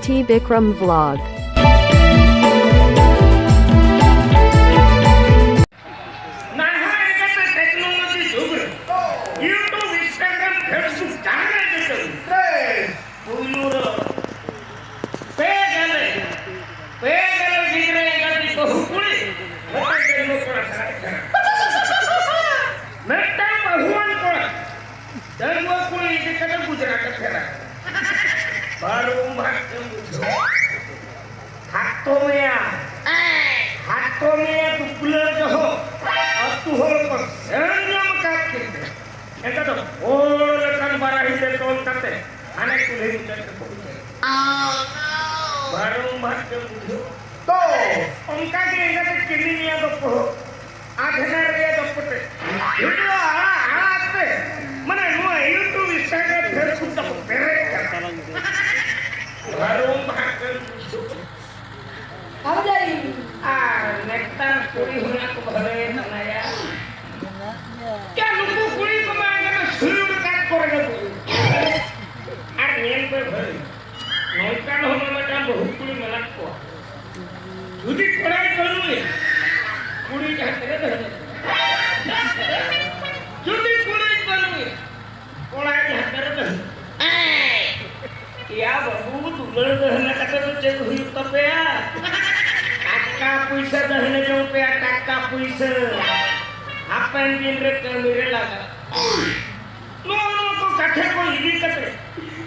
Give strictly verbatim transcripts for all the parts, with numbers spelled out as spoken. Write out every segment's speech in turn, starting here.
T Bikram Vlog. ᱱᱟᱦᱟᱜ ᱮᱱᱛᱮ technology ᱡᱩᱜᱽ ᱨᱮ YouTube, Instagram, Facebook ᱡᱟᱦᱟᱸ ᱨᱮ ᱜᱮ ᱪᱟᱹᱞᱩ᱾ ᱯᱩᱭᱞᱩ ᱨᱮ ᱯᱮ ᱜᱮᱞ, ᱯᱮ ᱜᱮᱞ ᱜᱤᱫᱽᱨᱟᱹ ᱮᱸᱜᱟᱛᱤᱡ ᱵᱟᱹᱦᱩ ᱠᱩᱲᱤ ᱢᱤᱫᱴᱟᱝ ᱰᱟᱺᱜᱩᱣᱟᱹ ᱠᱚᱲᱟ ᱥᱟᱞᱟᱜ ᱮ ᱯᱷᱮᱨᱟ᱾ ᱢᱤᱫᱴᱟᱝ ᱵᱟᱹᱦᱩᱣᱟᱱ ᱠᱚᱲᱟ ᱰᱟᱺᱜᱩᱣᱟᱹ ᱠᱩᱲᱤ ᱤᱫᱤ ᱠᱟᱛᱮ ᱜᱩᱡᱽᱨᱟᱴ ᱮ ᱯᱷᱮᱨᱟ᱾ ᱵᱟᱨᱚ ᱵᱷᱟᱜᱽ ᱮᱢ ᱵᱩᱡᱷᱟᱹᱣ᱾ ᱦᱟᱛᱚᱢᱮᱭᱟ, ᱦᱟᱛᱚᱢᱮᱭᱟ ᱫᱩᱯᱞᱟᱹᱲ ᱡᱚᱦᱚᱜ ᱟᱹᱛᱩ ᱦᱚᱲ ᱠᱚ ᱥᱮᱱ ᱧᱟᱢ ᱟᱠᱟᱫ ᱠᱤᱱ ᱛᱮ, ᱮᱱᱠᱷᱟᱱ ᱫᱚ ᱦᱚᱲ ᱞᱮᱠᱟᱱ ᱵᱟᱨᱟᱦᱤ ᱛᱮ ᱛᱚᱞ ᱠᱟᱛᱮ ᱦᱟᱱᱮ ᱠᱩᱞᱦᱤ ᱢᱩᱪᱟᱹᱫ ᱨᱮᱠᱚ ᱩᱪᱟᱹᱲ᱾ ᱵᱟᱨᱚ ᱵᱷᱟᱜᱽ ᱮᱢ ᱵᱩᱡᱷᱟᱹᱣ᱾ ᱛᱚ ᱚᱱᱠᱟ ᱜᱮ ᱮᱸᱜᱟᱛᱮ ᱠᱤᱢᱤᱱᱤᱭᱟ ᱫᱚ ᱯᱚᱦᱚ ᱟᱫᱷᱮᱱᱟ ᱨᱮᱭᱟᱜ ᱫᱚ ᱯᱚᱴᱮ ᱵᱷᱤᱰᱤᱭᱳ ᱟᱲᱟᱜ ᱟᱲᱟᱜ ᱛᱮ, ᱢᱟᱱᱮ ᱱᱚᱣᱟ YouTube, Instagram, Facebook ᱫᱚᱠᱚ ᱯᱮᱨᱮᱡ ᱠᱟᱫᱟ᱾ ᱵᱟᱨᱚ ᱵᱷᱟᱜᱽ ᱮᱢ ᱵᱩᱡᱷᱟᱹᱣ᱾ ᱟᱨ ᱱᱮᱛᱟᱨ ᱠᱩᱲᱤ ᱦᱚᱲ ᱠᱚ ᱵᱷᱟᱜᱮ ᱢᱮᱱᱟᱭᱟ᱾ ᱠᱭᱟ ᱱᱩᱠᱩ ᱠᱩᱲᱤ ᱠᱚ ᱢᱟ ᱮᱠᱫᱚᱢ ᱥᱩᱭᱩᱲ ᱠᱟᱴ ᱠᱚᱨᱮ ᱜᱮ ᱫᱩᱲᱩᱵ᱾ ᱟᱨ ᱧᱮᱞ ᱯᱮ ᱵᱷᱟᱹᱭ, ᱱᱚᱝᱠᱟᱱ ᱦᱚᱸ ᱢᱤᱫᱴᱟᱝ ᱵᱟᱹᱦᱩ ᱠᱩᱲᱤ ᱢᱮᱱᱟᱜ ᱠᱚᱣᱟ᱾ ᱡᱩᱫᱤ ᱠᱚᱲᱟᱭ ᱵᱟᱹᱱᱩᱭᱟ, ᱠᱩᱲᱤ ᱡᱟᱦᱟᱸ ᱛᱤᱱᱟᱹᱜ ᱫᱷᱟᱹᱨᱤᱡ᱾ ᱡᱩᱫᱤ ᱠᱩᱲᱤ ᱵᱟᱹᱱᱩᱭᱟ, ᱠᱚᱲᱟ ᱡᱟᱦᱟᱸ ᱠᱚᱨᱮ ᱫᱚ, ᱮᱭᱟ ᱵᱟᱹᱵᱩ, ᱫᱩᱞᱟᱹᱲ ᱫᱟᱹᱦᱱᱟᱹ ᱠᱟᱛᱮ ᱫᱚ ᱪᱮᱫ ᱦᱩᱭᱩᱜ ᱛᱟᱯᱮᱭᱟ? ᱴᱟᱠᱟ ᱯᱩᱭᱥᱟᱹ ᱫᱟᱹᱦᱱᱟᱹ ᱡᱚᱝ ᱯᱮᱭᱟ, ᱴᱟᱠᱟ ᱯᱩᱭᱥᱟᱹ᱾ ᱦᱟᱯᱮᱱ ᱫᱤᱱ ᱨᱮ ᱠᱟᱹᱢᱤ ᱨᱮ ᱞᱟᱜᱟᱜ᱾ ᱱᱚᱣᱟ, ᱱᱚᱣᱟ ᱠᱚ ᱠᱟᱛᱷᱟ ᱠᱚ ᱤᱫᱤ ᱠᱟᱛᱮ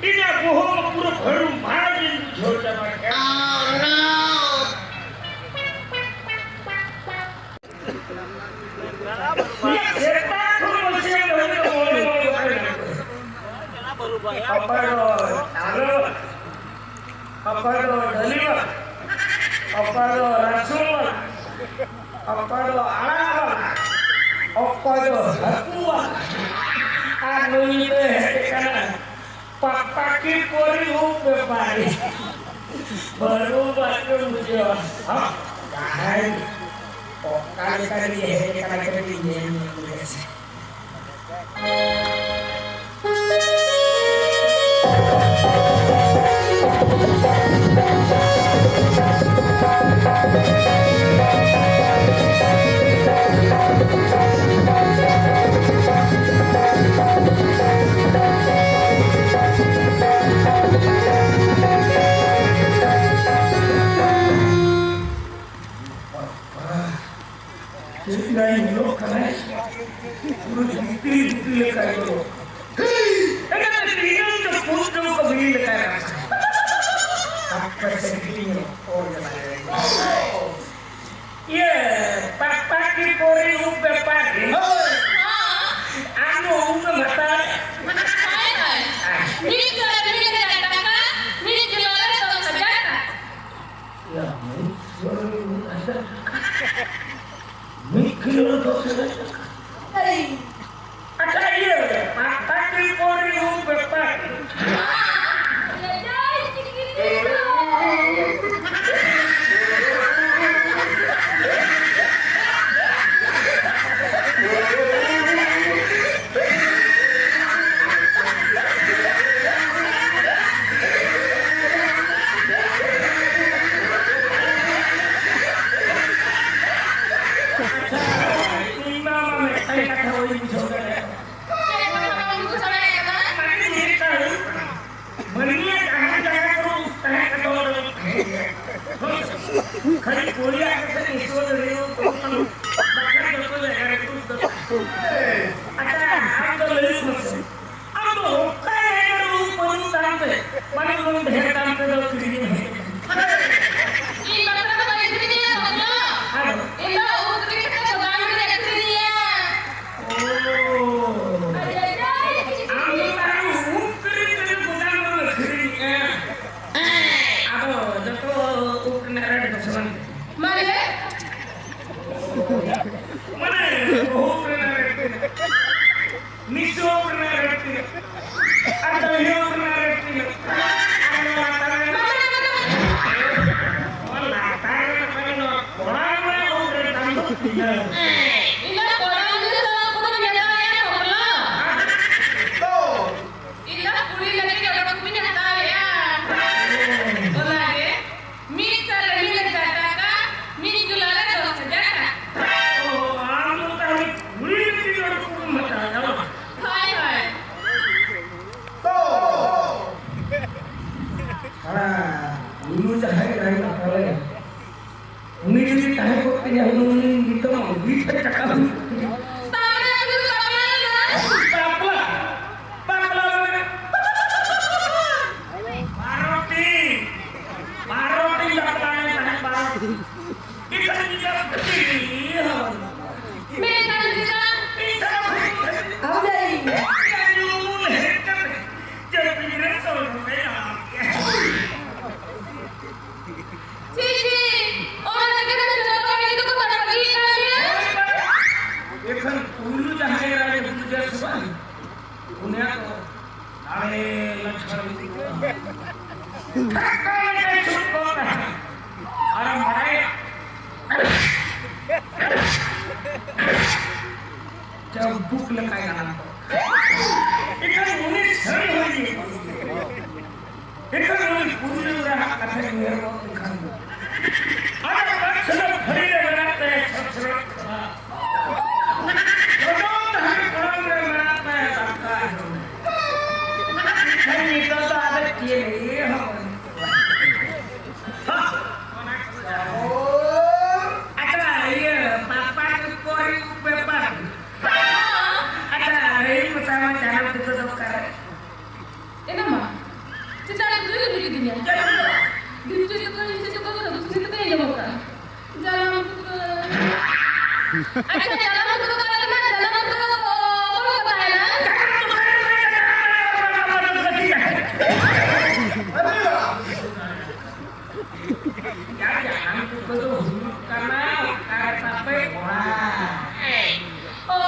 ᱤᱧᱟᱹᱜ ᱵᱚᱦᱚᱜ ᱢᱟ ᱯᱩᱨᱟᱹ ᱵᱷᱟᱹᱲᱩᱢ ᱵᱷᱟᱹᱲ ᱜᱤᱧ ᱵᱩᱡᱷᱟᱹᱣ ᱪᱟᱵᱟ ᱠᱮᱫ᱾ ᱥᱮᱛᱟᱜ ᱠᱷᱚᱱ ᱵᱟᱹᱥᱭᱟᱹᱢ ᱫᱷᱟᱹᱵᱤᱡ ᱫᱚ ᱢᱚᱬᱮ ᱢᱚᱬᱮ ᱜᱚᱴᱟᱝ ᱢᱮᱱᱟᱜ ᱠᱚᱣᱟ᱾ ᱚᱠᱚᱭ ᱫᱚ ᱟᱞᱩ, ᱚᱠᱚᱭ ᱫᱚ ᱰᱟᱹᱞᱤ ᱵᱟᱞᱟ, ᱚᱠᱚᱭ ᱫᱚ ᱨᱟᱹᱥᱩᱱ ᱵᱟᱞᱟ, ᱚᱠᱚᱭ ᱫᱚ ᱟᱲᱟᱜ ᱵᱟᱞᱟ, ᱚᱠᱚᱭ ᱫᱚ ᱦᱟᱹᱠᱩ ᱵᱟᱞᱟ, ᱟᱨ ᱱᱩᱭ ᱫᱚᱭ ᱦᱮᱡ ᱟᱠᱟᱱᱟ ᱯᱟᱛᱟ ᱠᱤ ᱯᱚᱨᱤ ᱩᱵ ᱵᱮᱯᱟᱨᱤ᱾ ᱵᱟᱹᱨᱩ ᱵᱟᱹᱨᱩ ᱵᱩᱡᱷᱟᱹᱣᱟ᱾ ᱦᱚᱸ, ᱡᱟᱦᱟᱸᱭ ᱚᱠᱟ ᱞᱮᱠᱟ ᱨᱮ ᱦᱮᱡ ᱟᱠᱟᱱᱟ, ᱠᱟᱹᱴᱤᱡ ᱧᱮᱞ ᱧᱚᱜ ᱞᱮᱜᱮ ᱥᱮ᱾ ᱪᱮᱫ ᱞᱮᱠᱟᱭ ᱧᱮᱞᱚᱜ ᱠᱟᱱᱟᱭ? ᱯᱩᱨᱟᱹ ᱵᱤᱛᱨᱤ ᱵᱤᱛᱨᱤ ᱞᱮᱠᱟᱭ ᱧᱮᱞᱚᱜ ᱠᱟᱱᱟ᱾ ᱮᱠᱟᱞ ᱛᱮ ᱫᱤᱱᱟᱹᱢ ᱫᱚ ᱠᱩᱫ ᱡᱚᱢ ᱠᱚ ᱵᱤᱞᱤ ᱞᱮᱠᱟᱭ ᱨᱟᱥᱟ᱾ ᱟᱯᱮ ᱥᱮᱫ ᱜᱮ ᱧᱮᱞᱚᱜ ᱠᱚ ᱧᱮᱞᱚᱜ᱾ ᱤᱭᱟᱹ, ᱯᱟᱠᱯᱟᱠᱤ ᱯᱚᱨᱤ ᱩᱵ ᱵᱮᱯᱟᱨᱤ᱾ ᱦᱳᱭ᱾ ᱟᱢ ᱫᱚ ᱩᱵ ᱮᱢ ᱦᱟᱛᱟᱣ ᱞᱮᱫᱼᱟ? ᱦᱳᱭ, ᱦᱳᱭ᱾ ᱢᱤᱫ ᱥᱚ ᱨᱮ ᱢᱤᱫ ᱦᱟᱡᱟᱨ ᱴᱟᱠᱟ, ᱢᱤᱫ ᱠᱤᱞᱳ ᱨᱮ ᱫᱚᱥ ᱦᱟᱡᱟᱨ ᱴᱟᱠᱟ᱾ ᱭᱟ, ᱢᱤᱫ ᱥᱚ ᱨᱮ ᱢᱤᱫ ᱦᱟᱡᱟᱨ ᱴᱟᱠᱟ? ᱢᱤᱫ ᱠᱤᱞᱳ ᱨᱮ ᱫᱚᱥ ᱦᱟᱡᱟᱨ ᱴᱟᱠᱟ? ᱮᱭ᱾ ᱟᱪᱪᱷᱟ, ᱤᱭᱟᱹ, ᱯᱟᱠᱯᱟᱠᱤ ᱯᱚᱨᱤ ᱩᱵ ᱵᱮᱯᱟᱨᱤ᱾ ᱤᱧ ᱢᱟ ᱢᱤᱫᱴᱟᱝ ᱠᱟᱛᱷᱟ ᱵᱟᱹᱧ ᱵᱩᱡᱷᱟᱹᱣ ᱫᱟᱲᱮᱭᱟᱜ ᱠᱟᱱᱟ᱾ ᱢᱟᱱᱮ ᱪᱮᱫ ᱞᱮᱠᱟ ᱦᱩᱭᱩᱜ ᱠᱟᱱᱟ? ᱢᱟᱹᱱᱢᱤᱭᱟᱜ ᱡᱟᱦᱟᱸ ᱡᱟᱭᱜᱟ ᱠᱚᱨᱮ ᱩᱵ ᱛᱟᱦᱮᱸ ᱠᱟᱛᱮ ᱚᱸᱰᱮ ᱫᱚ ᱛᱟᱦᱮᱸ ᱜᱮᱭᱟ᱾ ᱦᱳᱭ ᱥᱮ? ᱠᱷᱟᱹᱞᱤ ᱠᱩᱲᱤᱭᱟᱜ ᱜᱮᱥᱮ ᱱᱤᱥᱲᱟᱹ ᱫᱟᱲᱮᱭᱟᱜᱼᱟ, ᱵᱟᱠᱷᱟᱱ ᱡᱚᱛᱚ ᱡᱟᱭᱜᱟ ᱨᱮ ᱩᱵ ᱫᱚ ᱛᱟᱦᱮᱸ᱾ ᱟᱪᱪᱷᱟ, ᱟᱢ ᱫᱚ ᱞᱟᱹᱭ ᱢᱮᱥᱮ, ᱟᱢ ᱫᱚ ᱚᱠᱟ ᱡᱟᱭᱜᱟ ᱨᱮ ᱩᱵ ᱵᱟᱹᱱᱩᱜ ᱛᱟᱢ ᱛᱮ, ᱢᱟᱱᱮ ᱩᱱᱟᱹᱜ ᱰᱷᱮᱨ ᱫᱟᱢ ᱛᱮᱫᱚ ᱠᱤᱨᱤᱧ ᱮᱢ ᱦᱮᱡ ᱟᱠᱟᱱᱟ? ᱤᱧ ᱵᱟᱠᱷᱨᱟ ᱫᱚ ᱵᱟᱹᱧ ᱠᱤᱨᱤᱧ ᱮᱫᱟ, ᱵᱟᱵᱞᱩ᱾ ᱟᱫᱚ? ᱤᱧ ᱫᱚ ᱩᱵ ᱠᱤᱨᱤᱧ ᱠᱟᱛᱮ ᱜᱚᱫᱟᱢ ᱨᱮ ᱟᱹᱠᱷᱨᱤᱧ ᱮᱫᱟ᱾ ᱳ᱾ ᱟᱡ, ᱟᱡ, ᱟᱡ᱾ ᱟᱢ ᱫᱚ ᱛᱟᱦᱞᱮ ᱩᱵ ᱠᱤᱨᱤᱧ ᱠᱟᱛᱮ ᱜᱚᱫᱟᱢ ᱨᱮᱢ ᱟᱹᱠᱷᱨᱤᱧᱮᱫᱼᱟ? ᱟᱫᱚ ᱡᱚᱛᱚ ᱩᱵ ᱨᱮᱱᱟᱜ ᱨᱮᱴ ᱫᱚ ᱥᱚᱢᱟᱱ ᱜᱮ᱾ ᱢᱟᱱᱮ? ᱢᱟᱱᱮ, ᱩᱵ ᱨᱮᱱᱟᱜ ᱨᱮᱴ ᱛᱤᱱᱟᱹᱜ? ᱢᱤᱥᱚ ᱨᱮᱱᱟᱜ ᱨᱮᱴ ᱛᱤᱱᱟᱹᱜ? ᱟᱨ ᱫᱟᱹᱦᱤᱭᱟᱹ ᱨᱮᱱᱟᱜ ᱨᱮᱴ ᱛᱤᱱᱟᱹᱜ? ᱟᱨ ᱱᱚᱣᱟ ᱞᱟᱛᱟᱨ ᱨᱮᱱᱟᱜ? ᱱᱚᱣᱟ ᱞᱟᱛᱟᱨ ᱨᱮᱱᱟᱜ ᱢᱟᱱᱮ ᱱᱚᱣᱟ ᱠᱚᱲᱟ ᱨᱮᱱᱟᱜ ᱩᱵ ᱨᱮᱱᱟᱜ ᱫᱟᱢ ᱫᱚ ᱛᱤᱱᱟᱹᱜ? ᱤᱧ ᱫᱚ ᱠᱚᱲᱟ ᱜᱤᱫᱽᱨᱟᱹ ᱥᱟᱞᱟᱜ ᱠᱳᱱᱳ ᱧᱮᱯᱮᱞ ᱧᱟᱯᱟᱢ ᱵᱟᱹᱱᱩᱜᱼᱟ᱾ ᱛᱚ? ᱤᱧ ᱫᱚ ᱠᱩᱲᱤ ᱞᱟᱹᱜᱤᱫ ᱚᱰᱚᱠ ᱠᱚᱯᱤᱧ ᱦᱟᱛᱟᱣᱮᱫᱼᱟ᱾ ᱚᱱᱟᱜᱮ᱾ ᱢᱤᱫ ᱥᱟᱞ ᱨᱮ ᱢᱤᱫ ᱦᱟᱡᱟᱨ ᱴᱟᱠᱟ, ᱢᱤᱫ ᱠᱤᱞᱳ ᱨᱮ ᱫᱚᱥ ᱦᱟᱡᱟᱨ ᱴᱟᱠᱟ᱾ ᱚ, ᱟᱢ ᱫᱚ ᱛᱟᱦᱞᱮ ᱠᱩᱲᱤ ᱞᱟᱹᱜᱤᱫ ᱚᱰᱚᱠ ᱠᱚᱯᱤᱢ ᱦᱟᱛᱟᱣᱮᱫᱼᱟ ᱵᱟᱝ? ᱦᱳᱭ, ᱦᱳᱭ᱾ ᱛᱚ, ᱦᱮᱸ, ᱩᱱᱤ ᱡᱟᱦᱟᱸᱭ ᱠᱟᱱᱟᱭ ᱛᱟᱦᱞᱮ, ᱩᱱᱤ ᱡᱩᱫᱤ ᱛᱟᱦᱮᱸ ᱠᱚᱜ ᱛᱤᱧᱟ ᱦᱩᱱᱟᱹᱝ ᱱᱤᱛᱚᱜ, ᱛᱟᱨᱢᱟᱱᱮ ᱟᱢ ᱫᱚ ᱵᱟᱯᱞᱟ ᱞᱮᱱᱟ? ᱵᱟᱯᱞᱟ? ᱵᱟᱯᱞᱟ ᱢᱟᱱᱮ? ᱵᱟᱨᱚ ᱴᱤ, ᱵᱟᱨᱚ ᱴᱤ ᱵᱟᱯᱞᱟ ᱞᱮᱱ ᱛᱟᱦᱮᱸᱫ, ᱵᱟᱨᱚ ᱴᱤ᱾ ᱤᱠᱷᱟᱹᱱ ᱧᱤᱫᱟᱹ ᱯᱷᱤᱨᱤ ᱦᱚᱸ᱾ ᱢᱮᱱᱠᱷᱟᱱ ᱪᱮᱫᱟᱜ? ᱤᱧ ᱥᱟᱞᱟᱜ ᱯᱷᱤᱨᱤ ᱠᱷᱟᱹᱛᱤᱨ᱾ ᱟᱢ ᱫᱚ ᱤᱧ᱾ ᱧᱩ ᱦᱮᱡ ᱠᱟᱛᱮ ᱡᱟᱹᱯᱤᱫ ᱨᱮ ᱥᱚᱨᱚᱢ ᱮ ᱧᱟᱢ ᱠᱮᱫ᱾ ᱪᱤ, ᱪᱤ, ᱚᱱᱟ ᱞᱟᱹᱜᱤᱫ ᱫᱚ ᱡᱚᱛᱚ ᱦᱚᱲ ᱜᱮ ᱫᱚᱠᱚ ᱵᱟᱹᱲᱤᱡ ᱠᱟᱱ ᱜᱮᱭᱟ᱾ ᱮᱠᱷᱟᱱ ᱯᱩᱭᱞᱩ ᱡᱟᱦᱟᱸᱭ ᱨᱟᱡᱽ ᱦᱩᱭᱩᱜ ᱜᱮᱭᱟ ᱥᱮ ᱵᱟᱝ, ᱩᱱᱤᱭᱟᱜ ᱫᱚ ᱫᱟᱲᱮ ᱞᱟᱪᱷᱟᱲ ᱦᱩᱭᱩᱜᱼᱟ᱾ ᱫᱷᱟᱠᱟ ᱞᱮᱠᱟᱭ ᱪᱷᱩᱴ ᱠᱚᱜ ᱛᱟᱦᱮᱸᱫ᱾ ᱟᱨᱮᱢ ᱵᱟᱲᱟᱭᱟ? ᱪᱟᱵᱩᱠ ᱞᱮᱠᱟᱭ ᱜᱟᱱᱟ᱾ ᱮᱠᱷᱟᱱ ᱩᱱᱤ ᱥᱟᱹᱨᱤ ᱦᱚᱲ ᱜᱮ᱾ ᱮᱱᱠᱷᱟᱱ ᱩᱱᱤ ᱯᱩᱨᱩᱞᱤᱭᱟᱹ ᱨᱮ ᱦᱟᱸᱜ ᱠᱟᱛᱷᱟᱧ ᱩᱭᱦᱟᱹᱨ ᱜᱚᱫ ᱞᱮᱠᱷᱟᱱ ᱫᱚ, ᱟᱡᱟᱜ ᱯᱟᱸᱪ ᱪᱷᱚᱭ ᱵᱷᱟᱹᱲᱤ ᱨᱮ ᱢᱮᱱᱟᱜ ᱛᱟᱭᱟ ᱪᱷᱚ ᱪᱷᱚᱭ ᱠᱷᱟᱱᱟ᱾ ᱡᱚᱡᱚᱢ ᱫᱷᱟᱹᱵᱤᱡ ᱠᱚᱲᱟᱢ ᱨᱮ ᱢᱮᱱᱟᱜ ᱛᱟᱭᱟ ᱫᱟᱠᱟ ᱡᱚᱢ᱾ ᱮᱱᱠᱷᱟᱱ ᱱᱤᱛᱚᱜ ᱫᱚ ᱟᱫᱚ ᱪᱮᱫ ᱦᱚᱸ ᱵᱟᱹᱱᱩᱜ ᱛᱟᱭᱟ᱾ ᱦᱟ! ᱟᱪᱪᱷᱟ, ᱤᱭᱟᱹ, ᱯᱟᱯᱟ ᱠᱚ ᱠᱚᱨᱤ ᱩᱯᱮᱯᱟ᱾ ᱟᱪᱪᱷᱟ, ᱞᱟᱹᱭ ᱢᱮᱥᱟ ᱢᱟ, ᱡᱟᱱᱟᱢ ᱛᱩᱠᱟᱹ ᱫᱚ ᱚᱠᱟᱨᱮ? ᱮᱱᱟ ᱢᱟ, ᱪᱮᱫᱟᱜ ᱮᱢ ᱫᱩᱲᱩᱵ ᱠᱤᱫᱤᱧᱟ? ᱡᱟᱱᱟᱢ ᱫᱚ᱾ ᱫᱤᱱ ᱪᱮᱫ ᱠᱚ, ᱤᱧ ᱪᱮᱫ ᱠᱚ, ᱠᱩᱥᱤ ᱠᱟᱛᱮ ᱤᱧ ᱟᱸᱡᱚᱢ ᱠᱟᱜᱼᱟ᱾ ᱡᱟᱱᱟᱢ ᱛᱩᱠᱟᱹ᱾ ᱟᱪᱪᱷᱟ, ᱡᱟᱱᱟᱢ ᱛᱩᱠᱟᱹ ᱫᱚ ᱚᱠᱟ ᱨᱮ ᱢᱮᱱᱟᱜᱼᱟ? ᱡᱟᱱᱟᱢ ᱛᱩᱠᱟᱹ ᱫᱚ ᱚᱠᱟ ᱨᱮ ᱛᱟᱦᱮᱱᱟ? ᱡᱟᱱᱟᱢ ᱛᱩᱠᱟᱹ ᱫᱚ ᱦᱩᱭᱩᱜ ᱠᱟᱱᱟ ᱚᱠᱟᱨᱮ ᱛᱟᱯᱮ ᱚᱲᱟᱜ? ᱚ,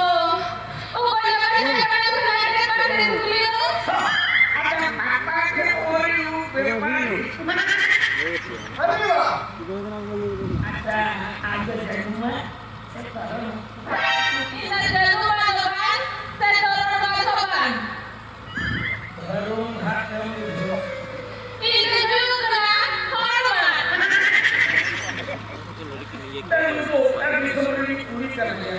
ᱚᱠᱚᱭ ᱞᱮᱠᱟ ᱪᱮᱫ ᱞᱮᱠᱟ ᱠᱷᱚᱱᱟᱜ ᱨᱮ ᱯᱟᱴᱷᱮ ᱠᱩᱞᱤ ᱫᱚ? ᱟᱪᱪᱷᱟ, ᱯᱟᱯᱟ ᱠᱮ ᱳᱨᱤ ᱩᱯᱮᱯᱟᱨᱤ᱾ ᱟᱪᱪᱷᱟ, ᱟᱫᱚ ᱡᱟᱹᱱᱩᱢᱟ ᱥᱮ ᱛᱚᱨᱚᱞ? ᱤᱧ ᱫᱚ ᱡᱟᱹᱱᱩᱢᱟ ᱫᱚ ᱵᱟᱝ, ᱥᱮ ᱛᱚᱨᱚᱞ ᱵᱟᱝ ᱫᱚ ᱵᱟᱝ᱾ ᱫᱷᱚᱨᱚᱢ ᱜᱷᱟᱴ ᱨᱮᱢ ᱵᱩᱡᱷᱟᱹᱣᱟ᱾ ᱤᱧ ᱫᱚᱧ ᱦᱩᱭᱩᱜ ᱠᱟᱱᱟ ᱦᱚᱲ ᱢᱟᱫ᱾ ᱛᱟᱭᱚᱢ ᱫᱚ ᱚᱠᱟ ᱫᱤᱥᱚᱢ ᱨᱤᱱᱤᱡ ᱠᱩᱲᱤ ᱠᱟᱱ ᱜᱮᱭᱟ?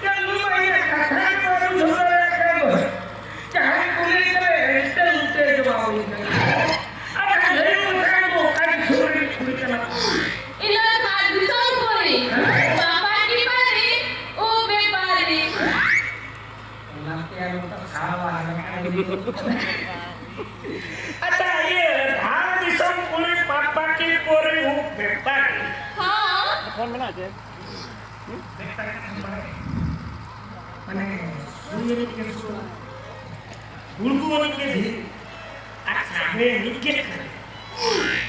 ᱭᱟ, ᱱᱩᱭ ᱢᱟ ᱤᱧᱟᱹᱜ ᱠᱟᱛᱷᱟ ᱜᱮ ᱵᱟᱭ ᱵᱩᱡᱷᱟᱹᱣ ᱫᱟᱲᱮᱭᱟᱜ ᱠᱟᱱ ᱫᱚ᱾ ᱡᱟᱦᱟᱸᱭ ᱠᱩᱞᱤ ᱠᱟᱱᱟᱭ, ᱮᱱᱛᱮ ᱩᱞᱴᱟᱹ ᱡᱚᱵᱟᱵ ᱤᱧ ᱠᱟᱱᱟ᱾ ᱟᱨ ᱞᱟᱹᱭ ᱢᱮ ᱠᱷᱟᱱ ᱫᱚ ᱚᱠᱟ ᱫᱤᱥᱚᱢ ᱨᱤᱱᱤᱡ ᱠᱩᱲᱤ ᱠᱟᱱᱟ? ᱤᱧ ᱫᱚ ᱠᱷᱟᱴ ᱫᱤᱥᱚᱢ ᱠᱩᱲᱤ᱾ ᱵᱟᱵᱟ ᱟᱪᱪᱷᱟ, ᱤᱭᱟᱹ, ᱫᱷᱟᱲ ᱫᱤᱥᱚᱢ ᱠᱩᱲᱤ ᱯᱟᱛᱟ ᱠᱤ ᱯᱚᱨᱮ ᱩᱵ ᱵᱮᱯᱟᱨᱤ? ᱦᱚᱸ᱾ ᱯᱷᱳᱱ ᱢᱮᱱᱟᱜᱼᱟ ᱪᱮ? ᱢᱟᱱᱮ, ᱥᱩᱭ ᱨᱮ ᱠᱮᱥᱩ, ᱜᱩᱲᱜᱩ ᱨᱮ ᱠᱮᱥᱤ, ᱟᱨ ᱥᱟᱵᱮ ᱨᱮ ᱠᱮᱥᱤ᱾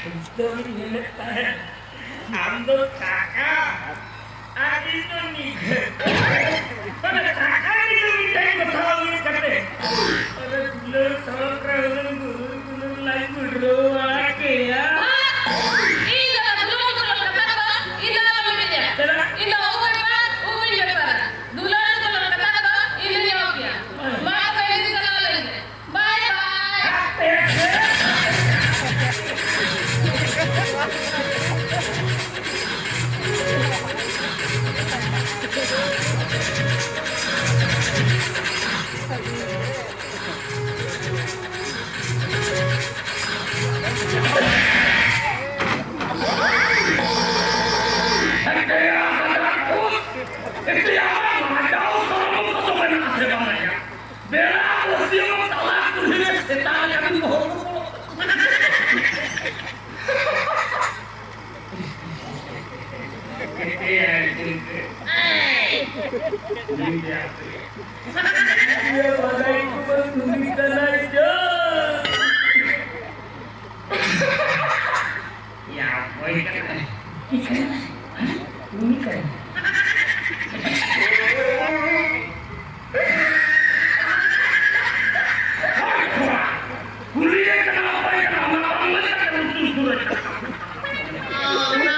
ᱩᱫᱽᱫᱟᱹᱢ ᱧᱮᱞᱮᱫ ᱛᱟᱦᱮᱸᱫ᱾ ᱟᱢ ᱫᱚ ᱠᱟᱠᱟ, ᱟᱨ ᱤᱧ ᱫᱚ ᱱᱤᱜᱷᱟᱹ᱾ ᱢᱟᱱᱮ ᱠᱟᱠᱟ ᱱᱤᱜᱷᱟᱹ ᱢᱤᱫᱴᱟᱝ ᱠᱟᱛᱷᱟ ᱩᱭᱦᱟᱹᱨ ᱠᱟᱛᱮ᱾ ᱟᱨᱮ ᱫᱩᱞᱟᱹᱲ ᱥᱚᱲᱚᱠ ᱨᱮ ᱦᱩᱱᱟᱹᱝ ᱜᱩᱨᱩᱨ ᱜᱩᱨᱩᱨ ᱞᱟᱝ ᱜᱩᱰᱨᱟᱹᱣ ᱵᱟᱲᱟ ᱠᱮᱭᱟ᱾ ᱤᱧ ᱫᱚ ᱫᱩᱞᱟᱹᱲ ᱫᱩᱞᱟᱹᱲ ᱠᱟᱛᱷᱟ ᱫᱚ ᱤᱧ ᱫᱚ ᱟᱞᱚᱢ ᱢᱤᱛᱟᱹᱧᱟ᱾ ᱪᱮᱫᱟᱜ? ᱤᱧ ᱫᱚ ᱩᱵ ᱵᱮᱯᱟᱨ, ᱩᱵ ᱤᱧ ᱵᱮᱯᱟᱨᱟ᱾ ᱫᱩᱞᱟᱹᱲ ᱫᱩᱞᱟᱹᱲ ᱠᱟᱛᱷᱟ ᱠᱚᱫᱚ ᱤᱧ ᱫᱩᱧ ᱮᱦᱚᱵ ᱜᱮᱭᱟ᱾ ᱢᱟ ᱛᱚᱵᱮ ᱤᱧ ᱪᱟᱞᱟᱣ ᱞᱮᱱ ᱜᱮ᱾ ᱵᱟᱭ ᱵᱟᱭ᱾ ᱵᱮᱲᱟ ᱵᱟᱹᱥᱭᱟᱹᱢ ᱛᱟᱞᱟ ᱠᱩᱞᱦᱤ ᱨᱮ ᱥᱮᱛᱟ ᱞᱮᱠᱟ ᱵᱤᱱ ᱫᱚᱦᱚ ᱠᱟᱠᱚᱣᱟ᱾ ᱮᱭ! ᱤᱭᱟᱹ ᱵᱟᱰᱟᱭ ᱠᱚ ᱵᱟᱝ ᱩᱱᱤ ᱠᱟᱱᱟᱭ ᱪᱚ᱾ ᱭᱟ, ᱚᱠᱚᱭ ᱠᱟᱱᱟᱭ? ᱪᱮᱫ ᱠᱟᱱᱟᱭ? ᱦᱮᱸ? ᱩᱱᱤ ᱠᱟᱱᱟᱭ? ᱦᱚᱲ ᱠᱚᱲᱟ, ᱠᱩᱞᱤᱭᱮ ᱠᱟᱱᱟ, ᱚᱠᱚᱭ ᱠᱟᱱᱟ? ᱚᱱᱟ ᱵᱟᱝ ᱢᱮᱱ ᱠᱟᱛᱮ ᱩᱛᱩ ᱥᱩᱨ ᱨᱮ ᱪᱟᱞᱟᱜ ᱠᱟᱱᱟ᱾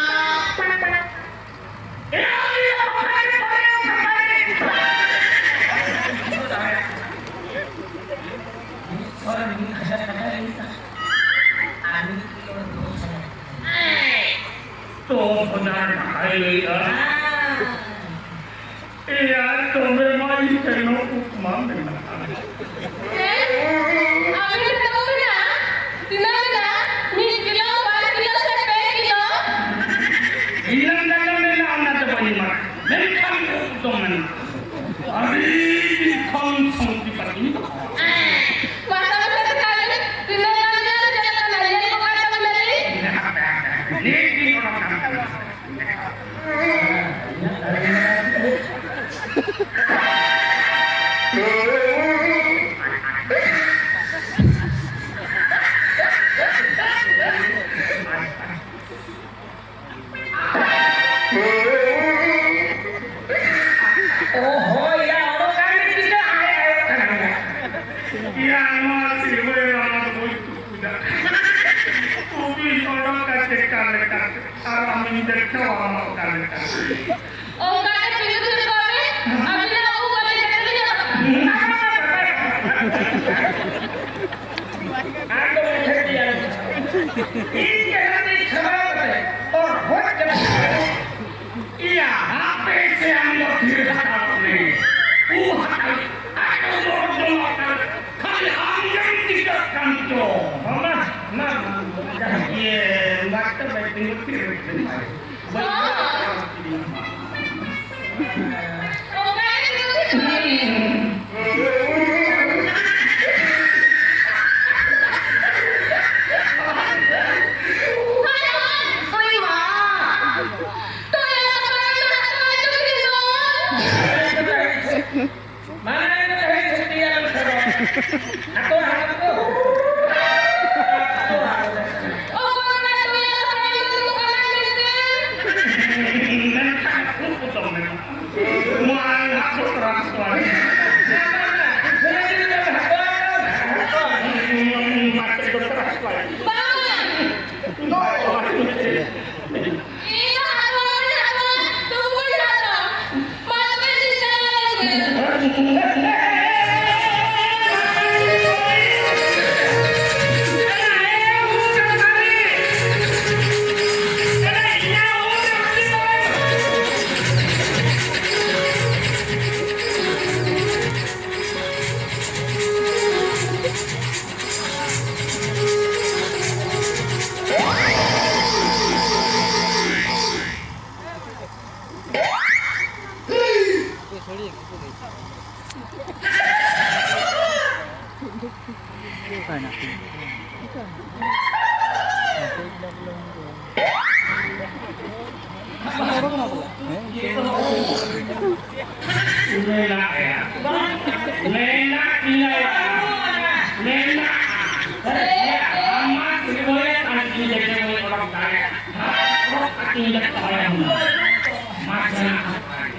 ᱢᱤᱫ ᱥᱚ ᱨᱮ ᱢᱤᱫ ᱦᱟᱡᱟᱨ ᱴᱟᱠᱟᱭ ᱞᱟᱹᱭ ᱫᱟ᱾ ᱟᱨ ᱢᱤᱫ ᱠᱤᱞᱳ ᱨᱮ ᱫᱚᱥ ᱦᱟᱡᱟᱨ ᱴᱟᱠᱟ᱾ ᱫᱚᱥ ᱦᱟᱡᱟᱨ ᱴᱟᱠᱟᱭ ᱞᱟᱹᱭ ᱫᱟ᱾ ᱮᱭᱟ, ᱛᱚᱵᱮ ᱢᱟ ᱤᱧ ᱴᱷᱮᱱ ᱦᱚᱸ ᱩᱯᱢᱟ ᱢᱮᱱᱟᱜᱼᱟ᱾ ᱦᱮᱸ? ᱟᱵᱮᱱ ᱴᱷᱮᱱ ᱫᱚ ᱢᱮᱱᱟᱜᱼᱟ? ᱛᱤᱱᱟᱹᱜ ᱢᱮᱱᱟᱜᱼᱟ? ᱢᱤᱫ ᱠᱤᱞᱳ, ᱵᱟᱨ ᱠᱤᱞᱳ ᱥᱮ ᱯᱮ ᱠᱤᱞᱳ? ᱤᱱᱟᱹᱜ ᱜᱟᱱ ᱢᱮᱱᱟᱜᱼᱟ, ᱚᱱᱟ ᱫᱚ ᱵᱟᱹᱧ ᱮᱢᱟ᱾ ᱢᱮᱱᱠᱷᱟᱱ ᱩᱵ ᱫᱚ ᱢᱮᱱᱟᱜᱼᱟ᱾ ᱟᱹᱰᱤ ᱫᱤᱱ ᱠᱷᱚᱱ ᱥᱚᱢᱯᱚᱛᱤ ᱯᱟᱹᱛᱤᱧ ᱫᱚᱦᱚ ᱟᱠᱟᱫᱟ᱾ ᱚ, ᱦᱳᱭ ᱭᱟ, ᱚᱰᱚᱠ ᱠᱟᱱ ᱜᱮ ᱪᱤᱠᱟᱹ ᱟᱭ ᱟᱭᱚᱜ ᱠᱟᱱᱟ? ᱭᱟ, ᱱᱚᱣᱟ ᱥᱤᱨᱵᱟᱹᱭ ᱨᱟᱢᱟ ᱫᱚ ᱵᱟᱹᱧ ᱛᱩᱯᱩᱫᱟ᱾ ᱛᱩᱯᱤᱧ ᱚᱰᱚᱠᱟ ᱪᱮᱠᱟ ᱞᱮᱠᱟᱛᱮ? ᱟᱨ ᱟᱢᱤᱧ ᱫᱮᱠᱷᱟᱣᱟ ᱟᱢᱟ ᱚᱠᱟ ᱞᱮᱠᱟᱛᱮ᱾ ᱚᱱᱠᱟ ᱜᱮ ᱯᱤᱸᱰᱩ ᱯᱤᱸᱰᱩ ᱠᱚᱜ ᱢᱮ᱾ ᱟᱹᱵᱤᱱᱟᱜ ᱩᱵ ᱟᱹᱰᱤ ᱠᱟᱛᱮ ᱜᱮ ᱧᱮᱞᱚᱜ ᱠᱟᱱᱟ᱾ ᱟᱫᱚ ᱢᱩᱪᱟᱹᱫ ᱜᱮᱭᱟ᱾ ᱤᱧ ᱡᱟᱦᱟᱸ ᱛᱮ ᱪᱷᱟᱲᱟᱣ ᱠᱟᱛᱮ ᱛᱚᱨ ᱦᱚᱡ ᱠᱟᱛᱮ ᱤᱭᱟ, ᱦᱟᱯᱮ ᱥᱮ ᱟᱢ ᱫᱚ ᱛᱷᱤᱨ ᱦᱟᱛᱟᱲᱚᱜ ᱢᱮ᱾ ᱩ ᱦᱟᱛᱟᱲ, ᱟᱴᱚ ᱫᱚ ᱫᱚ ᱦᱟᱛᱟᱲ, ᱠᱷᱟᱹᱞᱤ ᱟᱢ ᱜᱮᱢ ᱪᱤᱠᱟᱹᱜ ᱠᱟᱱ ᱪᱚ᱾ ᱢᱟᱢᱟ, ᱢᱟ, ᱢᱟ, ᱤᱭᱟᱹ, ᱢᱟᱥᱴᱟᱨ ᱵᱟᱭ ᱛᱤᱸᱜᱩ ᱛᱷᱤᱨ ᱞᱮᱱ ᱠᱷᱟᱱ᱾ ᱵᱟᱹᱧ ᱚᱱᱠᱟ ᱜᱮ ᱛᱤᱸᱜᱩ ᱛᱷᱤᱨ ᱠᱚᱜ ᱢᱮ᱾ ᱦᱳᱭ, ᱦᱳᱭ, ᱦᱳᱭ, ᱢᱟ᱾ ᱢᱮᱱᱟᱜ ᱭᱟ᱾ ᱢᱮᱱᱟᱜ ᱜᱮᱭᱟ᱾ ᱢᱮᱱᱟᱜ᱾ ᱟᱢᱟᱜ ᱥᱤᱨᱵᱟᱹᱭ ᱟᱨ ᱤᱧ ᱡᱮᱛᱮ ᱵᱚᱱ ᱚᱰᱚᱠ ᱫᱟᱲᱮᱭᱟᱜᱼᱟ᱾ ᱚᱰᱚᱠ ᱠᱟᱛᱮ ᱤᱧ ᱞᱮ ᱛᱚᱞᱟᱭᱟ ᱦᱩᱱᱟᱹᱝ᱾ ᱢᱟ ᱥᱮᱱᱟᱜ ᱦᱟᱛᱟᱣ᱾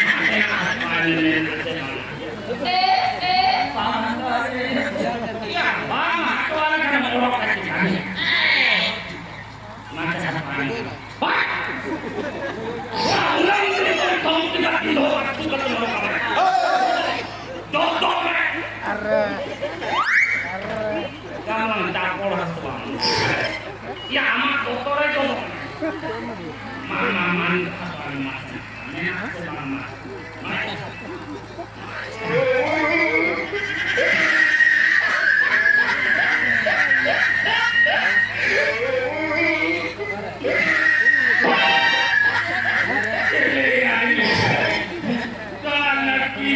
ᱢᱟ ᱥᱮᱱᱟᱜ ᱮ, ᱮ, ᱵᱟᱝ, ᱵᱟᱝ, ᱦᱟᱴ ᱵᱟᱞᱟ ᱠᱟᱱᱟ, ᱚᱲᱟᱜ ᱠᱟᱱᱟ᱾ ᱢᱟ ᱪᱟᱞᱟᱜ ᱠᱟᱱᱟ᱾ ᱵᱟᱝ! ᱚᱲᱟᱜ ᱩᱞᱟᱹ ᱩᱞᱟᱹ ᱠᱚ ᱠᱚᱢ ᱛᱮ ᱵᱟᱹᱲᱛᱤ ᱫᱚᱦᱚ ᱠᱟᱜ ᱠᱚ ᱠᱟᱛᱮ ᱫᱚᱦᱚ ᱠᱟᱜ ᱢᱮ᱾ ᱫᱚᱦᱚ, ᱫᱚᱦᱚ ᱢᱮ᱾ ᱟᱨ, ᱟᱨ ᱡᱟᱢᱟᱱ ᱪᱟᱯᱚᱲ ᱦᱟᱥᱩᱣᱟᱢ᱾ ᱭᱟ, ᱟᱢᱟᱜ ᱫᱚᱛᱚ ᱨᱮ ᱫᱚᱦᱚ ᱢᱮ᱾ ᱢᱟ, ᱢᱟ, ᱢᱟ, ᱢᱟ, ᱢᱟ, ᱢᱟ, ᱢᱟ᱾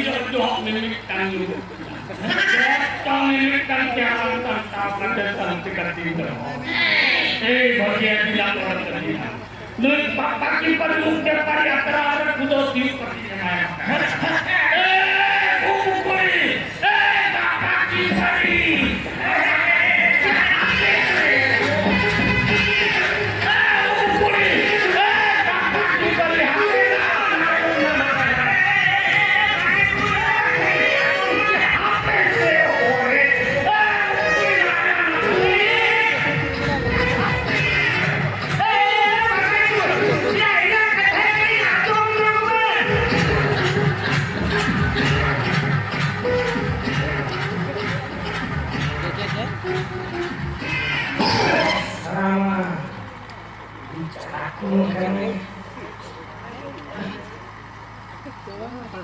ᱡᱚᱛᱚ ᱢᱤᱢᱤᱫᱴᱟᱝ ᱡᱚᱛᱚ ᱢᱤᱢᱤᱫᱴᱟᱝ ᱪᱮᱦᱨᱟ ᱥᱟᱱᱛᱟᱲ ᱠᱟᱛᱮ ᱥᱟᱱᱛᱤ ᱠᱟᱛᱮ ᱫᱚ᱾ ᱮᱭ ᱵᱷᱟᱹᱜᱤᱭᱟ ᱫᱤᱞᱟ ᱚᱲᱟᱜ ᱨᱮ᱾ ᱱᱩᱭ ᱯᱟᱯᱟ ᱠᱤ ᱯᱟᱹᱰᱩ ᱩᱱᱠᱮ ᱯᱟᱨᱤ ᱟᱛᱨᱟ ᱨᱮ ᱠᱩᱫᱚ ᱛᱤᱭᱩ ᱯᱟᱹᱴᱤ ᱮᱢᱟᱭᱟ᱾ ᱮ, ᱩᱠᱩ ᱠᱩᱲᱤ, ᱮ, ᱯᱟᱯᱟ ᱠᱤ ᱯᱟᱹᱨᱤ᱾ ᱮ, ᱩᱠᱩ ᱠᱩᱲᱤ, ᱮ, ᱯᱟᱯᱟ ᱠᱤ ᱯᱟᱹᱨᱤ᱾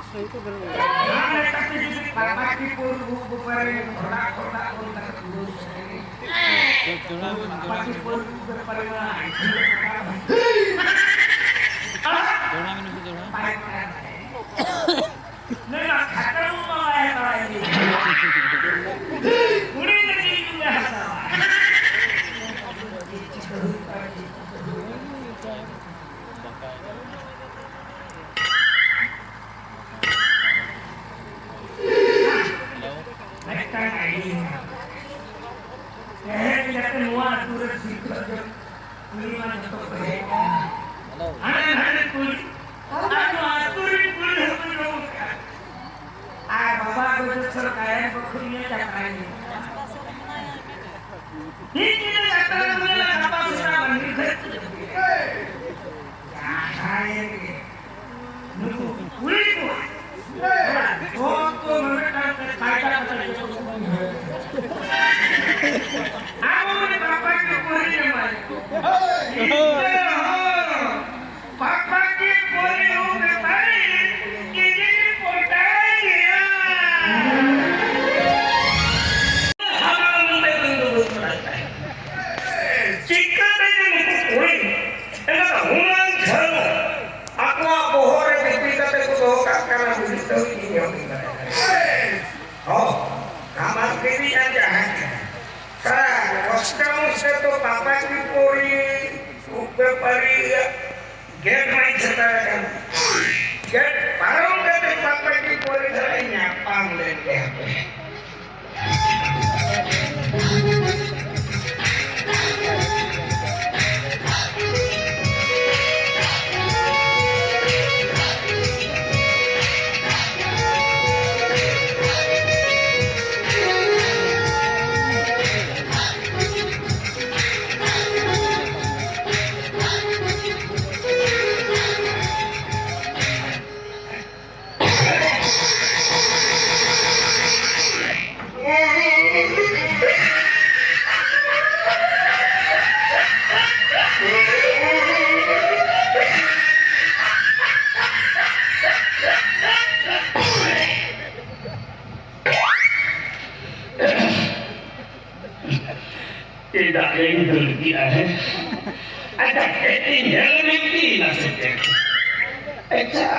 ᱟᱨ ᱮᱴᱟᱜ ᱠᱚ ᱡᱩᱫᱤ ᱯᱟᱨᱵᱟᱛᱤ ᱯᱩᱨ ᱩᱵ ᱵᱮᱯᱟᱨᱮ ᱠᱷᱚᱰᱟ ᱠᱷᱚᱰᱟ ᱚᱞ ᱠᱟᱛᱮ ᱯᱩᱨᱟᱹᱣ ᱥᱮᱴᱮᱨ᱾ ᱯᱟᱨᱵᱟᱛᱤ ᱯᱩᱨ ᱩᱵ ᱵᱮᱯᱟᱨᱮ ᱢᱟ ᱟᱭ ᱴᱷᱮᱱ ᱫᱚ ᱠᱷᱚᱰᱟ ᱵᱟᱭ ᱯᱟᱲᱟᱜ᱾ ᱢᱮᱱᱟ ᱠᱷᱟᱴᱟᱣ ᱢᱟ ᱵᱟᱭ ᱵᱟᱲᱟᱭ ᱜᱮ᱾ ᱩᱱᱤ ᱞᱟᱹᱜᱤᱫ ᱤᱧ ᱦᱟᱛᱟᱣᱟ᱾ ᱢᱤᱫᱴᱟᱝ idea ᱢᱮᱱᱟᱜᱼᱟ᱾ ᱛᱮᱦᱮᱧ ᱡᱟᱛᱮ ᱱᱚᱣᱟ ᱟᱹᱛᱩ ᱨᱮ ᱥᱤᱨᱡᱚᱱ ᱩᱱᱤ ᱢᱟ ᱡᱚᱛᱚ ᱠᱚ ᱦᱮᱡ ᱮᱱᱟ᱾ ᱱᱩᱠᱩ ᱠᱩᱲᱤ ᱠᱚ ᱡᱚᱛᱚ ᱢᱤᱫᱴᱟᱝ ᱛᱮ ᱠᱟᱭᱫᱟ ᱠᱟᱛᱮ ᱡᱚᱛᱚ ᱠᱚ ᱵᱚᱱ ᱦᱮᱡ᱾ ᱟᱵᱚ ᱵᱚᱱ ᱵᱟᱯᱞᱟ ᱠᱚ ᱠᱩᱲᱤ ᱡᱟᱶᱟᱭ᱾ ᱦᱳᱭ᱾ ᱤᱱᱠᱟᱹ ᱦᱚᱸ ᱵᱟᱯᱞᱟ ᱠᱚ ᱠᱩᱲᱤ ᱦᱚᱸ ᱵᱮᱯᱟᱨᱤ ᱠᱤᱡᱤ ᱯᱚᱴᱟᱭ ᱜᱮᱭᱟ᱾ ᱦᱟᱲᱟᱢ ᱩᱢᱮᱨ ᱨᱮ ᱫᱚ ᱵᱟᱹᱧ ᱵᱟᱲᱟᱭ ᱛᱟᱦᱮᱸᱫ᱾ ᱪᱤᱠᱟᱹᱛᱮ ᱡᱮ ᱱᱩᱠᱩ ᱠᱩᱲᱤ ᱮᱱᱠᱷᱟᱱ ᱦᱩᱱᱟᱹᱝ ᱡᱷᱟᱹᱞ ᱟᱠᱚᱣᱟᱜ ᱵᱚᱦᱚᱜ ᱨᱮ ᱫᱤᱯᱤᱞ ᱠᱟᱛᱮ ᱠᱚ ᱫᱚᱦᱚ ᱠᱟᱜ ᱠᱟᱱᱟ, ᱜᱩᱡᱩᱜ ᱫᱷᱟᱹᱵᱤᱡ ᱤᱧ ᱦᱚᱸ ᱵᱟᱹᱧ ᱵᱟᱲᱟᱭᱟ᱾ ᱦᱚᱸ, ᱟᱢᱟᱜ ᱠᱤᱨᱤᱧ ᱟᱨ ᱡᱟᱦᱟᱸ ᱠᱟᱱᱟ᱾ ᱥᱟᱨᱟ ᱠᱚᱥᱴᱚ ᱢᱚᱥᱴᱚ ᱫᱚ ᱯᱟᱯᱟ ᱠᱤ ᱯᱚᱨᱤ, ᱩᱯᱮ ᱯᱟᱨᱤ, ᱜᱮᱴ ᱢᱟᱭ ᱥᱮᱴᱮᱨ ᱟᱠᱟᱱᱟ᱾ ᱜᱮᱴ ᱯᱟᱨᱚᱢ ᱠᱟᱛᱮ ᱯᱟᱯᱟ ᱠᱤ ᱯᱚᱨᱤ ᱫᱷᱟᱨᱟ ᱧᱟᱯᱟᱢ ᱞᱮᱱ ᱜᱮ ᱦᱟᱯᱮ᱾ ᱪᱮᱫᱟᱜ ᱮᱢ ᱫᱟᱹᱲ ᱠᱮᱜᱼᱟ, ᱦᱮᱸ? ᱟᱪᱪᱷᱟ, ᱪᱮᱫ ᱤᱧ ᱧᱮᱞ ᱢᱮ ᱠᱤ ᱱᱟᱥᱮ ᱛᱮ? ᱟᱪᱪᱷᱟ,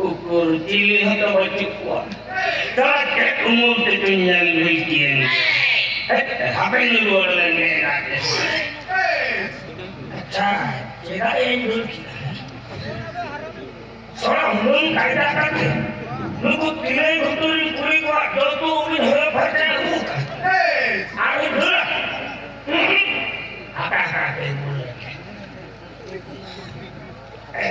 ᱩᱠᱩᱨ ᱪᱤᱞᱤ ᱦᱚᱸᱛᱚ ᱵᱟᱹᱪᱩᱜ ᱠᱚᱣᱟ᱾ ᱛᱟᱦᱞᱮ ᱪᱮᱫ ᱩᱢᱩᱞ ᱛᱮᱪᱚᱧ ᱧᱮᱞ ᱵᱤᱞ ᱠᱤᱭᱟᱹᱧ? ᱦᱮᱡ, ᱦᱟᱯᱮᱧ ᱨᱩᱣᱟᱹᱲ ᱞᱮᱱ ᱜᱮ ᱮᱱᱟᱝ ᱛᱮ᱾ ᱟᱪᱪᱷᱟ, ᱪᱮᱫᱟᱜ ᱮᱧ ᱫᱟᱹᱲ ᱠᱮᱜᱼᱟ? ᱥᱚᱲᱟ ᱦᱩᱱᱟᱹᱝ ᱠᱟᱭᱫᱟ ᱠᱟᱛᱮ ᱱᱩᱠᱩ ᱛᱤᱱᱟᱹᱭ ᱜᱷᱩᱴᱩ ᱨᱤᱱ ᱠᱩᱲᱤ ᱠᱚᱣᱟᱜ ᱡᱚᱛᱚ ᱩᱵ ᱤᱧ ᱦᱚᱭᱚ ᱯᱷᱟᱨᱪᱟ ᱟᱹᱜᱩ ᱟᱠᱟᱫ᱾ ᱟᱨ ᱩᱫᱷᱟᱹᱨᱟ᱾ ᱦᱟᱯᱮ, ᱦᱟᱯᱮ, ᱦᱟᱯᱮ, ᱦᱟᱯᱮ᱾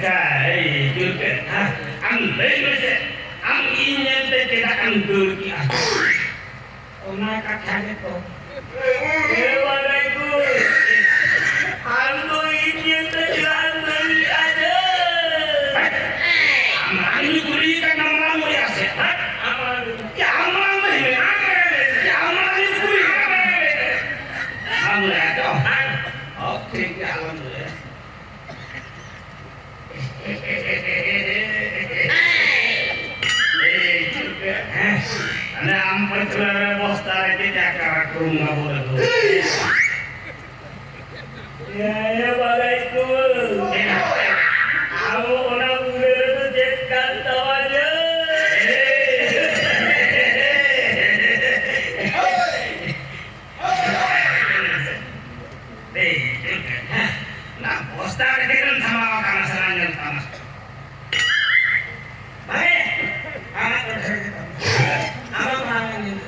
ᱮᱭ ᱡᱩᱨ ᱠᱮᱫ, ᱦᱮᱸ? ᱟᱢ ᱞᱟᱹᱭ ᱢᱮᱥᱮ, ᱟᱢ ᱤᱧ ᱧᱮᱞᱛᱮ ᱪᱮᱫᱟᱜ ᱮᱢ ᱫᱟᱹᱲ ᱠᱮᱜᱼᱟ? ᱚᱱᱟ ᱠᱟᱛᱷᱟ ᱜᱮᱛᱚ᱾ ᱮ ᱵᱟᱰᱟᱭ ᱠᱚ, ᱟᱢ ᱫᱚ ᱤᱧ ᱧᱮᱞᱛᱮ ᱪᱮᱫᱟᱜ ᱮᱢ ᱫᱟᱹᱲ ᱠᱮᱜᱼᱟ ᱡᱮ? ᱟᱢ ᱢᱟᱲᱟᱝ ᱤᱧ ᱠᱩᱞᱤᱭᱮ ᱠᱟᱱ ᱛᱟᱢᱟ, ᱢᱟᱲᱟᱝ ᱞᱟᱹᱭᱟ ᱥᱮ? ᱟᱢ ᱢᱟᱲᱟᱝ ᱞᱟᱹᱭ ᱢᱮ᱾ ᱟᱢ ᱢᱟᱲᱟᱝ ᱤᱧ ᱠᱩᱞᱤᱭᱮ ᱠᱟᱱ ᱛᱟᱢᱟ᱾ ᱟᱢ ᱞᱟᱹᱭᱟ ᱛᱚ? ᱚ, ᱴᱷᱤᱠ ᱜᱮᱭᱟ, ᱟᱞᱚᱢ ᱞᱟᱹᱭᱟ᱾ ᱦᱟᱱᱮ ᱟᱢ ᱯᱟᱹᱪᱷᱞᱟᱹ ᱨᱮ ᱵᱚᱥᱛᱟ ᱨᱮ ᱪᱮᱫ ᱟᱠᱟᱨ ᱠᱩᱨᱩᱢ ᱟᱵᱚ ᱨᱮ ᱫᱚ᱾ ᱮ ᱵᱟᱲᱟᱭ ᱠᱚ᱾ ᱟᱵᱚ ᱚᱱᱟ ᱵᱩᱨᱟᱹ ᱨᱮᱫᱚ ᱪᱮᱫ ᱠᱟᱱ ᱛᱟᱵᱚᱱᱟ? ᱮᱭ, ᱚᱱᱟ ᱵᱚᱥᱛᱟ ᱨᱮ ᱪᱮᱫ ᱮᱢ ᱥᱟᱢᱵᱟᱣ ᱟᱠᱟᱫᱟ, ᱥᱟᱱᱟᱧ ᱧᱮᱞ ᱛᱟᱢᱟ᱾ ᱵᱷᱟᱭ, ᱟᱢᱟᱜ ᱫᱚ ᱰᱷᱮᱨ ᱜᱮ ᱛᱟᱢᱟ᱾ ᱟᱢᱟᱜ ᱢᱟᱲᱟᱝ ᱧᱮᱞ᱾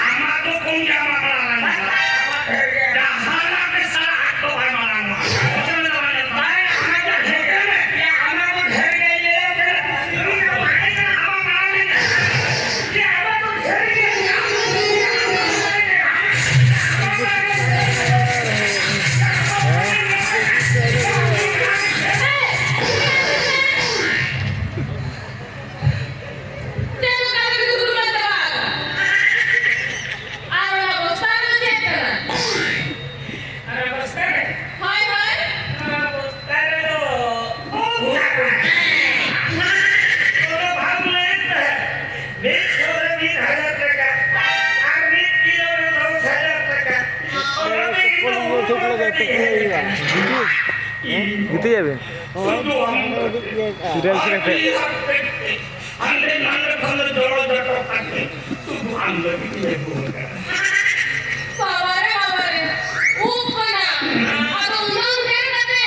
ᱟᱢᱟᱜ ᱫᱚ ᱠᱚᱢ ᱜᱮ, ᱟᱢᱟᱜ ᱢᱟᱲᱟᱝ ᱧᱮᱞ᱾ ᱟᱢᱟᱜ ᱰᱷᱮᱨ ᱜᱮ᱾ ᱡᱟᱦᱟᱱᱟᱜ ᱜᱮ ᱥᱟᱞᱟ ᱟᱡ ᱫᱚ ᱵᱟᱭ ᱢᱟᱲᱟᱝᱚᱜᱼᱟ᱾ ᱵᱷᱟᱭ, ᱟᱢᱟᱜ ᱫᱚ ᱰᱷᱮᱨ ᱜᱮ᱾ ᱟᱢᱟᱜ ᱫᱚ ᱰᱷᱮᱨ ᱜᱮ ᱞᱟᱹᱭ ᱟᱢ ᱠᱟᱱᱟ᱾ ᱟᱢᱟᱜ ᱢᱟᱲᱟᱝ ᱧᱮᱞ᱾ ᱪᱮᱫ ᱞᱮᱠᱟ ᱛᱮ ᱫᱩᱲᱩᱵ ᱮᱱ ᱛᱟᱢᱟ? ᱟᱨ ᱚᱱᱟ ᱵᱚᱥᱛᱟ ᱨᱮᱫᱚ ᱪᱮᱫ ᱠᱟᱱᱟ? ᱚᱱᱟ ᱵᱚᱥᱛᱟ ᱨᱮ? ᱦᱳᱭ, ᱦᱳᱭ᱾ ᱚᱱᱟ ᱵᱚᱥᱛᱟ ᱨᱮᱫᱚ ᱵᱚᱦᱩᱛ ᱠᱚᱫᱚ ᱵᱷᱟᱜᱽ ᱞᱟᱹᱭᱮᱱ ᱛᱟᱦᱮᱸᱫ᱾ ᱢᱤᱫ ᱥᱚ ᱨᱮ ᱢᱤᱫ ᱦᱟᱡᱟᱨ ᱴᱟᱠᱟ, ᱟᱨ ᱢᱤᱫ ᱠᱤᱞᱳ ᱨᱮ ᱫᱚᱥ ᱦᱟᱡᱟᱨ ᱴᱟᱠᱟ᱾ ᱚᱱᱟ ᱫᱚ ᱤᱧ ᱫᱚ ᱩᱱᱟᱹᱜ ᱫᱚ ᱵᱟᱹᱧ ᱞᱟᱹᱭᱟ᱾ ᱜᱤᱛᱤᱡ ᱟᱵᱤᱱ? ᱥᱩᱫᱷᱩ ᱟᱢ ᱥᱤᱨᱤᱭᱟᱞ ᱠᱟᱛᱮ᱾ ᱦᱟᱸᱰᱮ ᱱᱟᱰᱮ ᱠᱷᱚᱱ ᱫᱚ ᱡᱚᱲᱚ ᱡᱚᱴᱚ ᱠᱟᱛᱮ ᱥᱩᱫᱷᱩ ᱟᱢ ᱞᱟᱹᱜᱤᱫ ᱤᱧ ᱟᱹᱜᱩ ᱟᱠᱟᱫᱟ᱾ ᱵᱟᱵᱟ ᱨᱮ, ᱵᱟᱵᱟ ᱨᱮ, ᱩᱵ ᱠᱟᱱᱟ᱾ ᱟᱫᱚ ᱩᱱᱟᱹᱜ ᱰᱷᱮᱨ ᱠᱟᱛᱮ᱾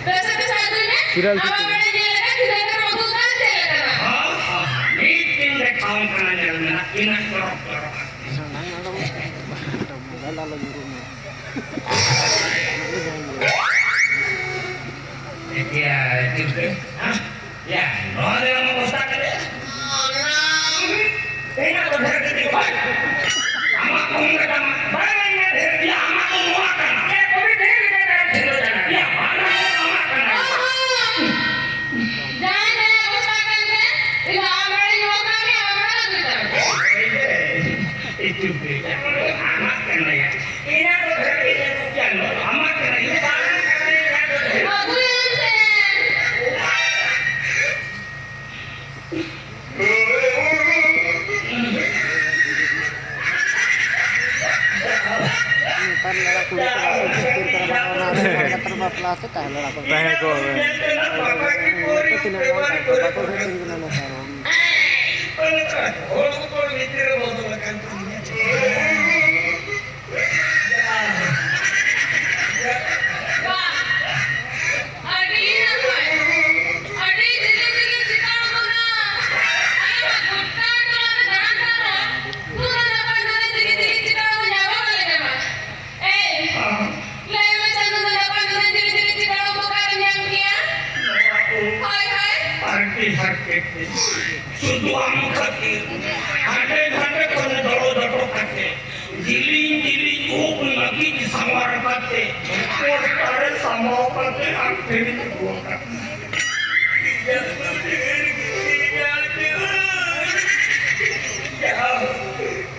ᱵᱮᱥ ᱵᱮᱥ ᱟᱹᱜᱩᱭ ᱢᱮ᱾ ᱥᱤᱨᱤᱭᱟᱞ ᱟᱢᱟᱜ ᱠᱟᱛᱮ᱾ ᱵᱟᱲᱟᱭ ᱧᱮᱞ ᱞᱮᱠᱟ ᱛᱤᱱᱟᱹᱜ ᱰᱷᱮᱨ ᱟᱹᱜᱩ ᱠᱟᱱ ᱪᱮᱫ ᱞᱮᱠᱟᱱᱟ? ᱦᱚᱸ, ᱦᱚᱸ, ᱢᱤᱫ ᱫᱤᱱ ᱞᱮ ᱠᱷᱟᱣᱟᱢ ᱠᱟᱱᱟ, ᱧᱮᱞ ᱢᱮ ᱱᱟᱜ ᱛᱤᱱᱟᱹᱜ ᱪᱚᱨᱚᱠ ᱪᱚᱨᱚᱠ᱾ ᱢᱳᱵᱟᱭᱤᱞ ᱟᱞᱚ ᱧᱩᱨᱩᱜ ᱢᱟ᱾ ᱮᱭᱟ, ᱪᱩᱯ ᱨᱮ᱾ ᱦᱮᱸ? ᱭᱟ, ᱱᱚᱣᱟ ᱫᱚ ᱟᱢᱟᱜ ᱵᱚᱥᱛᱟ ᱠᱟᱱᱟ᱾ ᱛᱮᱦᱮᱧᱟᱜ ᱫᱚ ᱰᱷᱮᱨ ᱜᱮ ᱦᱩᱭᱩᱜᱼᱟ᱾ ᱟᱢᱟᱜ ᱠᱚᱢ ᱞᱮᱠᱟ ᱢᱟ ᱵᱟᱭ ᱢᱮᱱᱟ ᱰᱷᱮᱨ ᱜᱮᱭᱟ, ᱟᱢᱟᱜ ᱫᱚ ᱱᱚᱣᱟ ᱠᱟᱱᱟ᱾ ᱮ, ᱠᱚᱵᱤ ᱰᱷᱮᱨ ᱜᱮ ᱰᱷᱮᱨ ᱠᱟᱱᱟ᱾ ᱭᱟ, ᱵᱟᱝ ᱟᱢᱟᱜ ᱠᱟᱱᱟ᱾ ᱡᱟᱦᱟᱸᱭ ᱡᱟᱦᱟᱸᱭ ᱵᱚᱥᱛᱟ ᱠᱟᱱ ᱛᱮ, ᱤᱧ ᱫᱚ ᱟᱢ ᱨᱮ ᱧᱩ ᱠᱟᱜ ᱢᱮ, ᱟᱢ ᱨᱮ ᱞᱟᱹᱜᱤᱫ ᱛᱟᱢ᱾ ᱮ, ᱪᱩᱯ ᱨᱮ, ᱟᱢᱟᱜ ᱠᱟᱱᱟ ᱭᱟ᱾ ᱤᱧᱟᱹᱜ ᱫᱚ ᱰᱷᱮᱨ ᱜᱮ ᱧᱩ ᱠᱟᱱᱟ, ᱟᱢᱟᱜ ᱠᱟᱱᱟ, ᱤᱧ ᱫᱚ ᱵᱟᱝ ᱠᱟᱱᱟ, ᱤᱧᱟᱹᱜ ᱫᱚ ᱰᱷᱮᱨ᱾ ᱟᱹᱜᱩᱭᱟᱹᱧ ᱥᱮ᱾ ᱱᱮᱛᱟᱨ ᱞᱟᱲᱟ ᱠᱩᱲᱤ ᱠᱚ ᱵᱟᱠᱚ ᱠᱷᱟᱹᱛᱤᱨ ᱠᱟᱱᱟ, ᱵᱟᱠᱚ ᱚᱱᱟ ᱨᱮ ᱠᱟᱛᱟᱨ ᱵᱟᱯᱞᱟ ᱦᱚᱛᱮ ᱛᱟᱦᱮᱸ ᱞᱟᱲᱟ ᱠᱚ᱾ ᱛᱟᱦᱮᱸ ᱠᱚ᱾ ᱛᱤᱱᱟᱹᱜ ᱜᱟᱱ ᱵᱟᱠᱚ ᱠᱷᱟᱹᱛᱤᱨ ᱠᱟᱱᱟ ᱱᱮᱛᱟᱨ ᱦᱚᱸ᱾ ᱦᱚᱲ ᱠᱚ ᱵᱷᱤᱛᱨᱤ ᱨᱮ ᱵᱚᱫᱚᱞ ᱟᱠᱟᱱ ᱛᱟᱹᱞᱤᱧᱟ᱾ ᱵᱟᱦ! ᱟᱹᱰᱤ ᱱᱟᱯᱟᱭ᱾ ᱟᱹᱰᱤ ᱡᱤᱞᱤᱧ ᱡᱤᱞᱤᱧ ᱪᱤᱛᱟᱹᱨ ᱠᱟᱱᱟ᱾ ᱟᱞᱮ ᱢᱟ ᱜᱚᱴᱟ ᱴᱚᱞᱟ ᱨᱮ ᱫᱟᱬᱟᱱ ᱠᱟᱱ ᱨᱮᱦᱚᱸ, ᱱᱩᱱᱟᱹᱜ ᱱᱟᱯᱟᱭ ᱱᱩᱱᱟᱹᱜ ᱡᱤᱞᱤᱧ ᱡᱤᱞᱤᱧ ᱪᱤᱛᱟᱹᱨ ᱫᱚ ᱧᱟᱢ ᱦᱚᱸ ᱵᱟᱞᱮ ᱧᱟᱢᱟ᱾ ᱮᱭ, ᱞᱟᱹᱭ ᱢᱮ ᱪᱟᱸᱫᱚ ᱫᱚ ᱱᱟᱯᱟᱭ ᱱᱩᱱᱟᱹᱜ ᱡᱤᱞᱤᱧ ᱡᱤᱞᱤᱧ ᱪᱤᱛᱟᱹᱨ ᱫᱚ ᱚᱠᱟᱨᱮᱢ ᱧᱟᱢ ᱠᱮᱭᱟ? ᱦᱳᱭ, ᱦᱳᱭ᱾ ᱟᱨ ᱠᱤ ᱦᱟᱨᱠᱮᱛ ᱛᱮ᱾ ᱥᱩᱫᱷᱩ ᱟᱢ ᱠᱷᱟᱹᱛᱤᱨ᱾ ᱦᱟᱸᱰᱮ ᱱᱟᱰᱮ ᱠᱷᱚᱱ ᱫᱚᱲᱚ ᱫᱚᱯᱚ ᱠᱟᱛᱮ᱾ ᱡᱤᱞᱤᱧ ᱡᱤᱞᱤᱧ ᱩᱵ ᱱᱟᱹᱠᱤᱡ ᱥᱟᱶᱟᱨ ᱠᱟᱛᱮ, ᱯᱳᱥᱴᱟᱨ ᱨᱮ ᱥᱟᱢᱵᱟᱣ ᱠᱟᱛᱮ ᱟᱢ ᱴᱷᱮᱱᱤᱧ ᱟᱹᱜᱩ ᱟᱠᱟᱫ ᱢᱮᱭᱟ᱾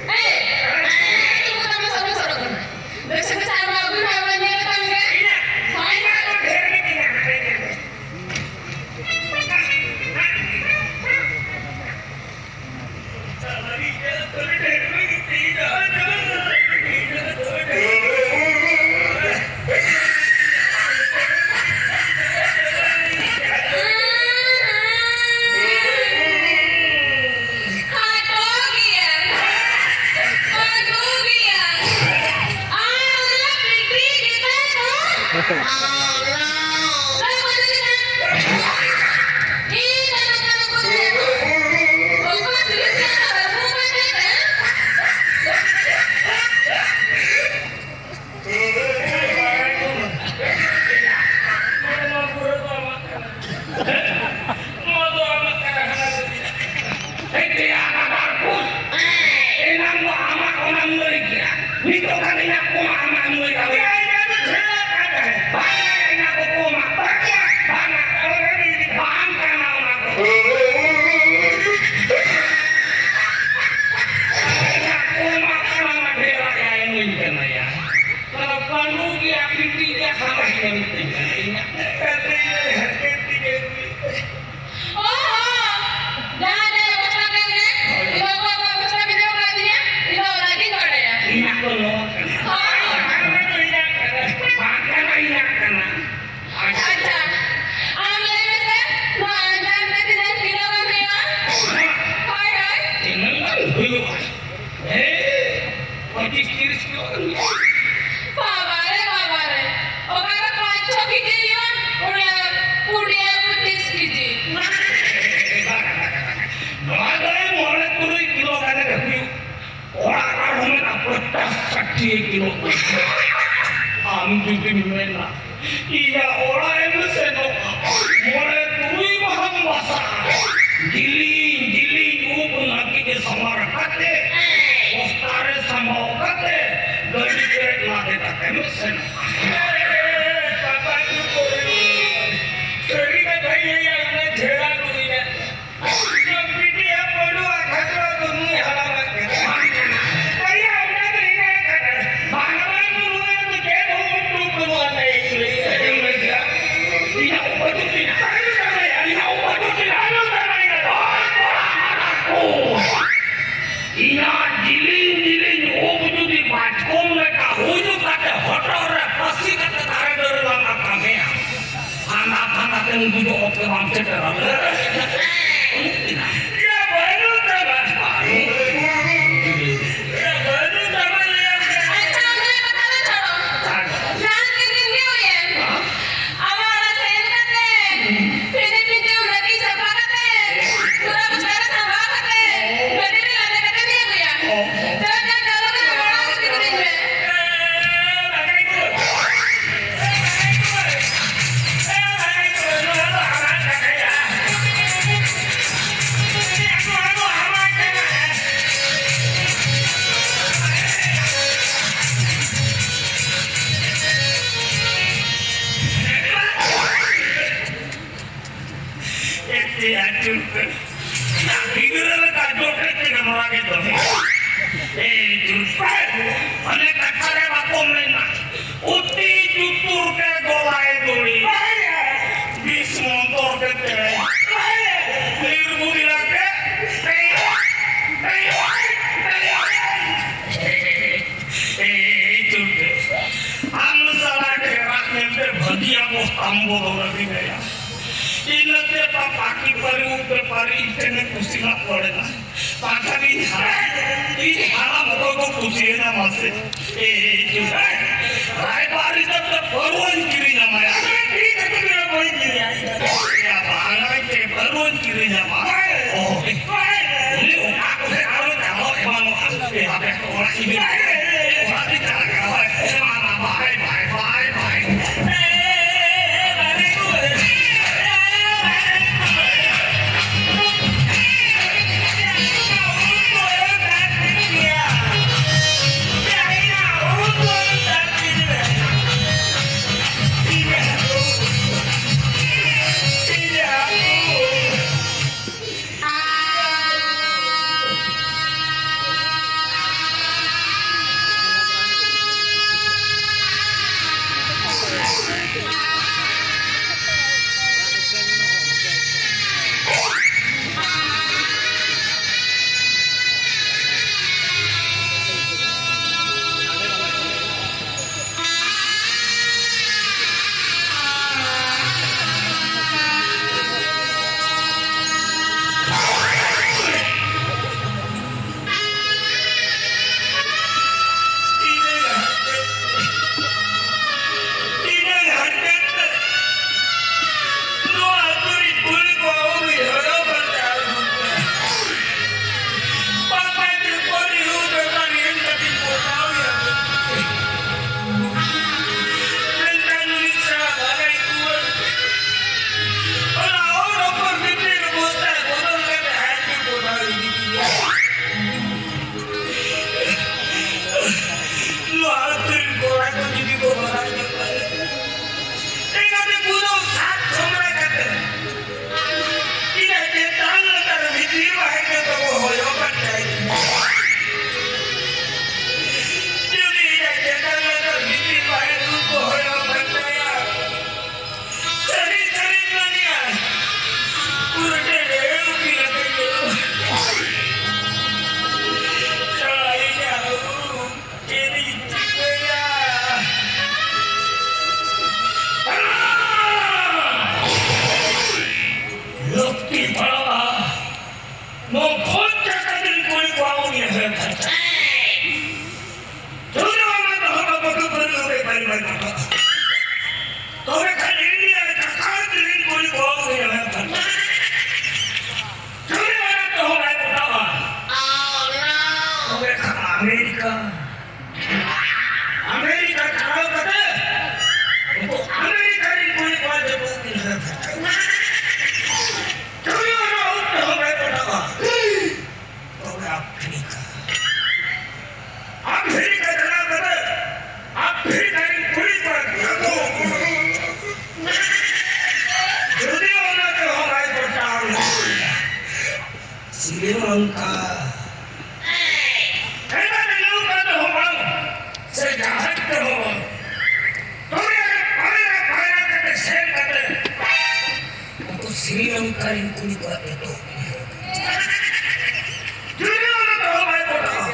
ᱮᱭ! ᱮᱭ! ᱛᱤᱸᱜᱩ ᱛᱟᱢ ᱢᱮ, ᱥᱚᱨᱚᱜ, ᱥᱚᱨᱚᱜ ᱠᱟᱱᱟ᱾ ᱵᱮᱥ ᱵᱮᱥ ᱟᱨ ᱵᱟᱵᱩ ᱦᱚᱸ ᱧᱮᱞ ᱛᱟᱢ ᱜᱮ᱾ ᱦᱳᱭ᱾ ᱠᱷᱟᱴᱚ ᱜᱮᱭᱟ, ᱠᱷᱟᱴᱚ ᱜᱮᱭᱟ᱾ ᱟᱨ ᱚᱱᱟ ᱯᱤᱴᱤ ᱜᱮᱛᱟ ᱠᱚ᱾ ᱟᱢᱟᱜ ᱚᱱᱟᱢ ᱞᱟᱹᱭ ᱠᱮᱜᱼᱟ᱾ ᱱᱤᱛᱚᱜ ᱠᱷᱟᱱ ᱤᱧᱟᱹᱜ ᱠᱚᱢᱟ ᱟᱢᱟᱜ ᱮᱢ ᱞᱟᱹᱭ ᱠᱟᱜ ᱢᱮᱭᱟ᱾ ᱤᱧᱟᱹᱜ ᱫᱚ ᱡᱷᱮᱲᱟ ᱠᱟᱱ ᱛᱟᱦᱮᱸᱫ᱾ ᱵᱟᱝ, ᱤᱧᱟᱹᱜ ᱫᱚ ᱠᱚᱢᱟ᱾ ᱵᱟᱝ, ᱵᱟᱝ ᱠᱟᱱᱟ ᱚᱱᱟ ᱠᱚ᱾ ᱤᱧᱟᱹᱜ ᱠᱚᱢᱟ ᱠᱟᱱᱟ, ᱚᱱᱟ ᱡᱷᱮᱲᱟ ᱭᱟ, ᱤᱢᱟᱹᱧ ᱠᱟᱱᱟ ᱭᱟ᱾ ᱛᱟᱦᱞᱮ ᱯᱟᱹᱰᱩ ᱜᱮᱭᱟ, ᱯᱤᱴᱤ ᱜᱮᱭᱟ, ᱦᱟᱢᱟᱥ ᱜᱮᱭᱟ ᱢᱤᱫᱴᱮᱱ ᱠᱟᱱᱟ ᱤᱧᱟᱹᱜ᱾ ᱠᱟᱛᱮ ᱦᱟᱛᱮ ᱛᱮᱜᱮ ᱚ ᱦᱚᱸ, ᱡᱟᱦᱟᱸ ᱡᱟᱭᱜᱟ ᱵᱚᱥᱛᱟ ᱠᱟᱱ ᱜᱮ, ᱤᱧ ᱵᱟᱵᱟ ᱠᱚᱣᱟᱜ ᱵᱚᱥᱛᱟ ᱵᱤᱱ ᱫᱚᱦᱚ ᱠᱟᱫᱤᱧᱟ, ᱤᱧ ᱫᱚ ᱚᱱᱟ ᱜᱤᱧ ᱵᱟᱰᱟᱭᱟ᱾ ᱤᱧᱟᱹᱜ ᱫᱚ ᱱᱚᱣᱟ ᱠᱟᱱᱟ᱾ ᱦᱳᱭ᱾ ᱚᱱᱟ ᱫᱚ ᱤᱧᱟᱹᱜ ᱠᱟᱱᱟ᱾ ᱵᱟᱝ ᱠᱟᱱᱟ, ᱤᱧᱟᱹᱜ ᱠᱟᱱᱟ᱾ ᱟᱪᱪᱷᱟ, ᱟᱢ ᱞᱟᱹᱭ ᱢᱮᱥᱮ, ᱱᱚᱣᱟ ᱟᱱᱡᱟᱱ ᱛᱮ ᱛᱤᱱᱟᱹᱜ ᱠᱤᱞᱳ ᱜᱟᱱ ᱦᱩᱭᱩᱜᱼᱟ? ᱦᱳᱭ, ᱦᱳᱭ᱾ ᱛᱤᱱᱟᱹᱜ ᱜᱟᱱ ᱦᱩᱭᱩᱜᱼᱟ? ᱦᱮᱸ, ᱯᱚᱸᱪᱤᱥ ᱛᱤᱨᱤᱥ ᱠᱤᱞᱳ ᱜᱟᱱ ᱦᱩᱭᱩᱜᱼᱟ᱾ ᱵᱟᱵᱟ ᱨᱮ, ᱵᱟᱵᱟ ᱨᱮ, ᱚᱠᱟᱨᱮ ᱯᱟᱸᱪ ᱪᱷᱚ ᱠᱮᱡᱤ ᱦᱩᱭᱩᱜᱼᱟ? ᱚᱱᱟ ᱠᱩᱲᱤ ᱟᱨ ᱯᱚᱸᱪᱤᱥ ᱠᱮᱡᱤ᱾ ᱱᱚᱣᱟ ᱫᱚ ᱢᱚᱬᱮ ᱛᱩᱨᱩᱭ ᱠᱤᱞᱳ ᱜᱟᱱ ᱜᱮ ᱦᱩᱭᱩᱜ᱾ ᱚᱲᱟᱜ ᱟᱨᱦᱚᱸ ᱢᱮᱱᱟᱜᱼᱟ ᱯᱚᱧᱪᱟᱥ ᱥᱟᱴᱷᱤ ᱠᱤᱞᱳ᱾ ᱟᱢ ᱡᱩᱫᱤᱢ ᱢᱮᱱᱟ, ᱤᱧᱟᱹᱜ ᱚᱲᱟᱜ ᱮᱢ ᱥᱮᱱᱚᱜᱼᱟ, ᱢᱚᱬᱮ ᱛᱩᱨᱩᱭ ᱢᱟᱦᱟᱢ ᱵᱟᱥᱟᱜᱼᱟ, ᱡᱤᱞᱤᱧ ᱡᱤᱞᱤᱧ ᱩᱵ ᱱᱟᱹᱠᱤᱡ ᱥᱟᱢᱟᱨ ᱠᱟᱛᱮ, ᱵᱚᱥᱛᱟ ᱨᱮ ᱥᱟᱢᱵᱟᱣ ᱠᱟᱛᱮ, ᱜᱟᱹᱰᱤ ᱯᱮᱨᱮᱡ ᱞᱟᱫᱮ ᱠᱟᱛᱮᱢ ᱥᱮᱱᱚᱜᱼᱟ᱾ ᱥᱟᱹᱨᱤ ᱠᱟᱛᱷᱟᱧ ᱞᱟᱹᱭᱟ, ᱚᱱᱟ ᱡᱷᱮᱲᱟ ᱠᱚ ᱤᱧᱟᱹᱜ ᱡᱚᱢ ᱵᱤᱴᱤ ᱟᱨ ᱯᱟᱹᱰᱩᱣᱟᱹ ᱠᱷᱟᱡᱽᱱᱟ ᱫᱚ ᱱᱩᱭ ᱦᱟᱲᱟᱢᱟᱜ ᱠᱟᱱᱟ᱾ ᱵᱟᱝ ᱠᱟᱱᱟ᱾ ᱵᱟᱝ ᱠᱟᱱᱟ, ᱱᱚᱣᱟ ᱫᱚ ᱪᱮᱫ ᱦᱚᱸ ᱩᱰᱩᱠ ᱵᱟᱹᱱᱩᱜᱼᱟ, ᱞᱟᱹᱭ ᱞᱟᱹᱭ᱾ ᱪᱮᱫ ᱮᱢ ᱞᱟᱹᱭ ᱠᱮᱫᱟ? ᱤᱧᱟᱹᱜ ᱩᱯᱟᱹᱭ ᱫᱚ ᱪᱮᱫ? ᱤᱧᱟᱹᱜ ᱩᱯᱟᱹᱭ ᱫᱚ ᱪᱮᱫ? ᱤᱧᱟᱹᱜ ᱡᱤᱞᱤᱧ ᱡᱤᱞᱤᱧ ᱩᱵ ᱡᱩᱫᱤ ᱵᱟᱪᱠᱚᱢ ᱞᱮᱠᱟ ᱦᱩᱭᱩᱜ ᱠᱟᱛᱮ ᱦᱚᱴᱚᱜ ᱨᱮ ᱯᱟᱹᱥᱤ ᱠᱟᱛᱮ ᱫᱟᱨᱮ ᱰᱟᱹᱨ ᱞᱟᱝ ᱟᱠᱟᱢᱮᱭᱟ᱾ ᱯᱷᱟᱸᱫᱟ ᱯᱷᱟᱸᱫᱟ ᱛᱮᱢ ᱜᱩᱡᱩᱜ ᱚᱠᱛᱮ ᱵᱟᱢ ᱥᱮᱴᱮᱨᱟ᱾ ᱭᱟ ᱵᱟᱹᱱᱩᱜ ᱛᱟᱢᱟ᱾ ᱭᱟ ᱵᱟᱹᱱᱩᱜ ᱛᱟᱢᱟ, ᱞᱟᱹᱭᱟᱢ ᱠᱟᱱᱟ᱾ ᱟᱪᱪᱷᱟ, ᱚᱱᱟ ᱠᱟᱛᱷᱟ ᱫᱚ ᱪᱷᱟᱲᱚ᱾ ᱡᱟᱦᱟᱸ ᱛᱤᱱ ᱫᱤᱱ ᱜᱮ ᱦᱩᱭᱮᱱ, ᱟᱢᱟᱜ ᱚᱲᱟᱜ ᱥᱮᱱ ᱠᱟᱛᱮ, ᱯᱷᱤᱨᱤ ᱯᱷᱤᱨᱤ ᱚᱱᱟ ᱛᱤ ᱥᱟᱯᱷᱟ ᱠᱟᱛᱮ, ᱯᱩᱨᱟᱹ ᱵᱚᱥᱛᱟ ᱨᱮ ᱥᱟᱢᱵᱟᱣ ᱠᱟᱛᱮ, ᱜᱟᱹᱰᱤ ᱨᱮ ᱞᱟᱫᱮ ᱠᱟᱛᱮ ᱤᱫᱤ ᱟᱹᱜᱩᱭᱟ᱾ ᱪᱚᱞ, ᱪᱚᱞ, ᱪᱚᱞ, ᱞᱚᱜᱚᱱ ᱞᱚᱜᱚᱱ ᱤᱫᱤ ᱠᱟᱹᱧ ᱢᱮ᱾ ᱤᱧ ᱴᱷᱮᱱ ᱠᱩᱥᱤ ᱨᱮᱱᱟᱜ ᱯᱚᱲᱮᱱᱟ᱾ ᱵᱟᱝᱠᱷᱟᱱ ᱤᱧ ᱦᱟᱲᱟᱢ, ᱤᱧ ᱦᱟᱲᱟᱢ ᱚᱠᱚᱭ ᱠᱚ ᱠᱩᱥᱤᱭᱮᱱᱟ ᱢᱟᱥᱮ? ᱮᱭ ᱡᱩᱫᱟᱹ ᱨᱟᱭᱵᱟᱨᱤ ᱛᱮ ᱯᱟᱹᱨᱣᱟᱹᱧ ᱠᱤᱨᱤᱧ ᱟᱢᱟ᱾ ᱭᱟ ᱵᱟᱝ ᱪᱮ ᱯᱟᱹᱨᱣᱟᱹᱧ ᱠᱤᱨᱤᱧ ᱟᱢᱟ᱾ ᱚ, ᱩᱱᱤ ᱚᱠᱟ ᱠᱚᱥᱮᱫ ᱟᱨᱚ ᱪᱟᱞᱟᱣ ᱮᱢᱟᱱᱚᱜᱼᱟ᱾ ᱮ, ᱦᱟᱯᱮ, ᱚᱲᱟᱜ ᱤᱧ ᱚᱲᱟᱜ ᱤᱧ ᱪᱟᱞᱟᱜ ᱠᱟᱱᱟ᱾ ᱵᱟᱭ, ᱵᱟᱭ, ᱵᱟᱭ, ᱵᱟᱭ, ᱵᱟᱭ᱾ ᱟᱯᱷᱨᱤᱠᱟ᱾ ᱟᱯᱷᱨᱤᱠᱟ ᱪᱟᱞᱟᱣ ᱠᱟᱛᱮ ᱟᱯᱷᱨᱤᱠᱟ ᱨᱮᱱ ᱠᱩᱲᱤ ᱠᱚᱲᱟ ᱠᱚ ᱡᱩᱫᱤ ᱚᱱᱟ ᱛᱮᱦᱚᱸ ᱵᱟᱭ ᱯᱚᱴᱟᱣ ᱞᱮᱱᱟ, ᱥᱨᱤᱞᱚᱝᱠᱟ ᱮᱴᱟᱜ ᱨᱮ ᱞᱟᱹᱣᱠᱟᱹ ᱛᱮᱦᱚᱸ ᱵᱟᱝ, ᱥᱮ ᱡᱟᱦᱟᱡᱽ ᱛᱮᱦᱚᱸ ᱵᱟᱝ, ᱫᱚᱨᱭᱟ ᱨᱮ ᱯᱟᱭᱨᱟ ᱯᱟᱭᱨᱟ ᱠᱟᱛᱮ ᱥᱮᱱ ᱠᱟᱛᱮ ᱩᱱᱠᱩ ᱥᱨᱤᱞᱚᱝᱠᱟ ᱨᱮᱱ ᱠᱩᱲᱤ ᱠᱚᱣᱟᱜ ᱡᱚᱛᱚ ᱡᱩᱫᱤ ᱚᱱᱟ ᱛᱮᱦᱚᱸ ᱵᱟᱭ ᱯᱚᱴᱟᱣ,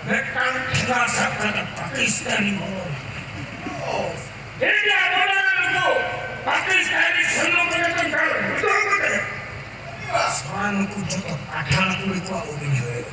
ᱢᱤᱫᱴᱟᱝ ᱴᱷᱮᱸᱜᱟ ᱥᱟᱵ ᱠᱟᱛᱮ ᱯᱟᱠᱤᱥᱛᱟᱱᱤ ᱵᱚᱞᱚ ᱤᱱᱰᱤᱭᱟ ᱵᱚᱰᱟᱨ ᱨᱮ ᱱᱩᱠᱩ ᱯᱟᱠᱤᱥᱛᱟᱱᱤ ᱥᱮᱱᱚ ᱠᱟᱛᱮ ᱠᱚ ᱫᱟᱞ ᱜᱩᱰᱟᱹᱣ ᱠᱟᱛᱮ ᱥᱟᱱᱟᱢ ᱱᱩᱠᱩ ᱡᱚᱛᱚ ᱯᱟᱴᱷᱟᱱ ᱠᱩᱲᱤ ᱠᱚᱣᱟᱜ ᱚᱵᱷᱤᱱᱚᱭ᱾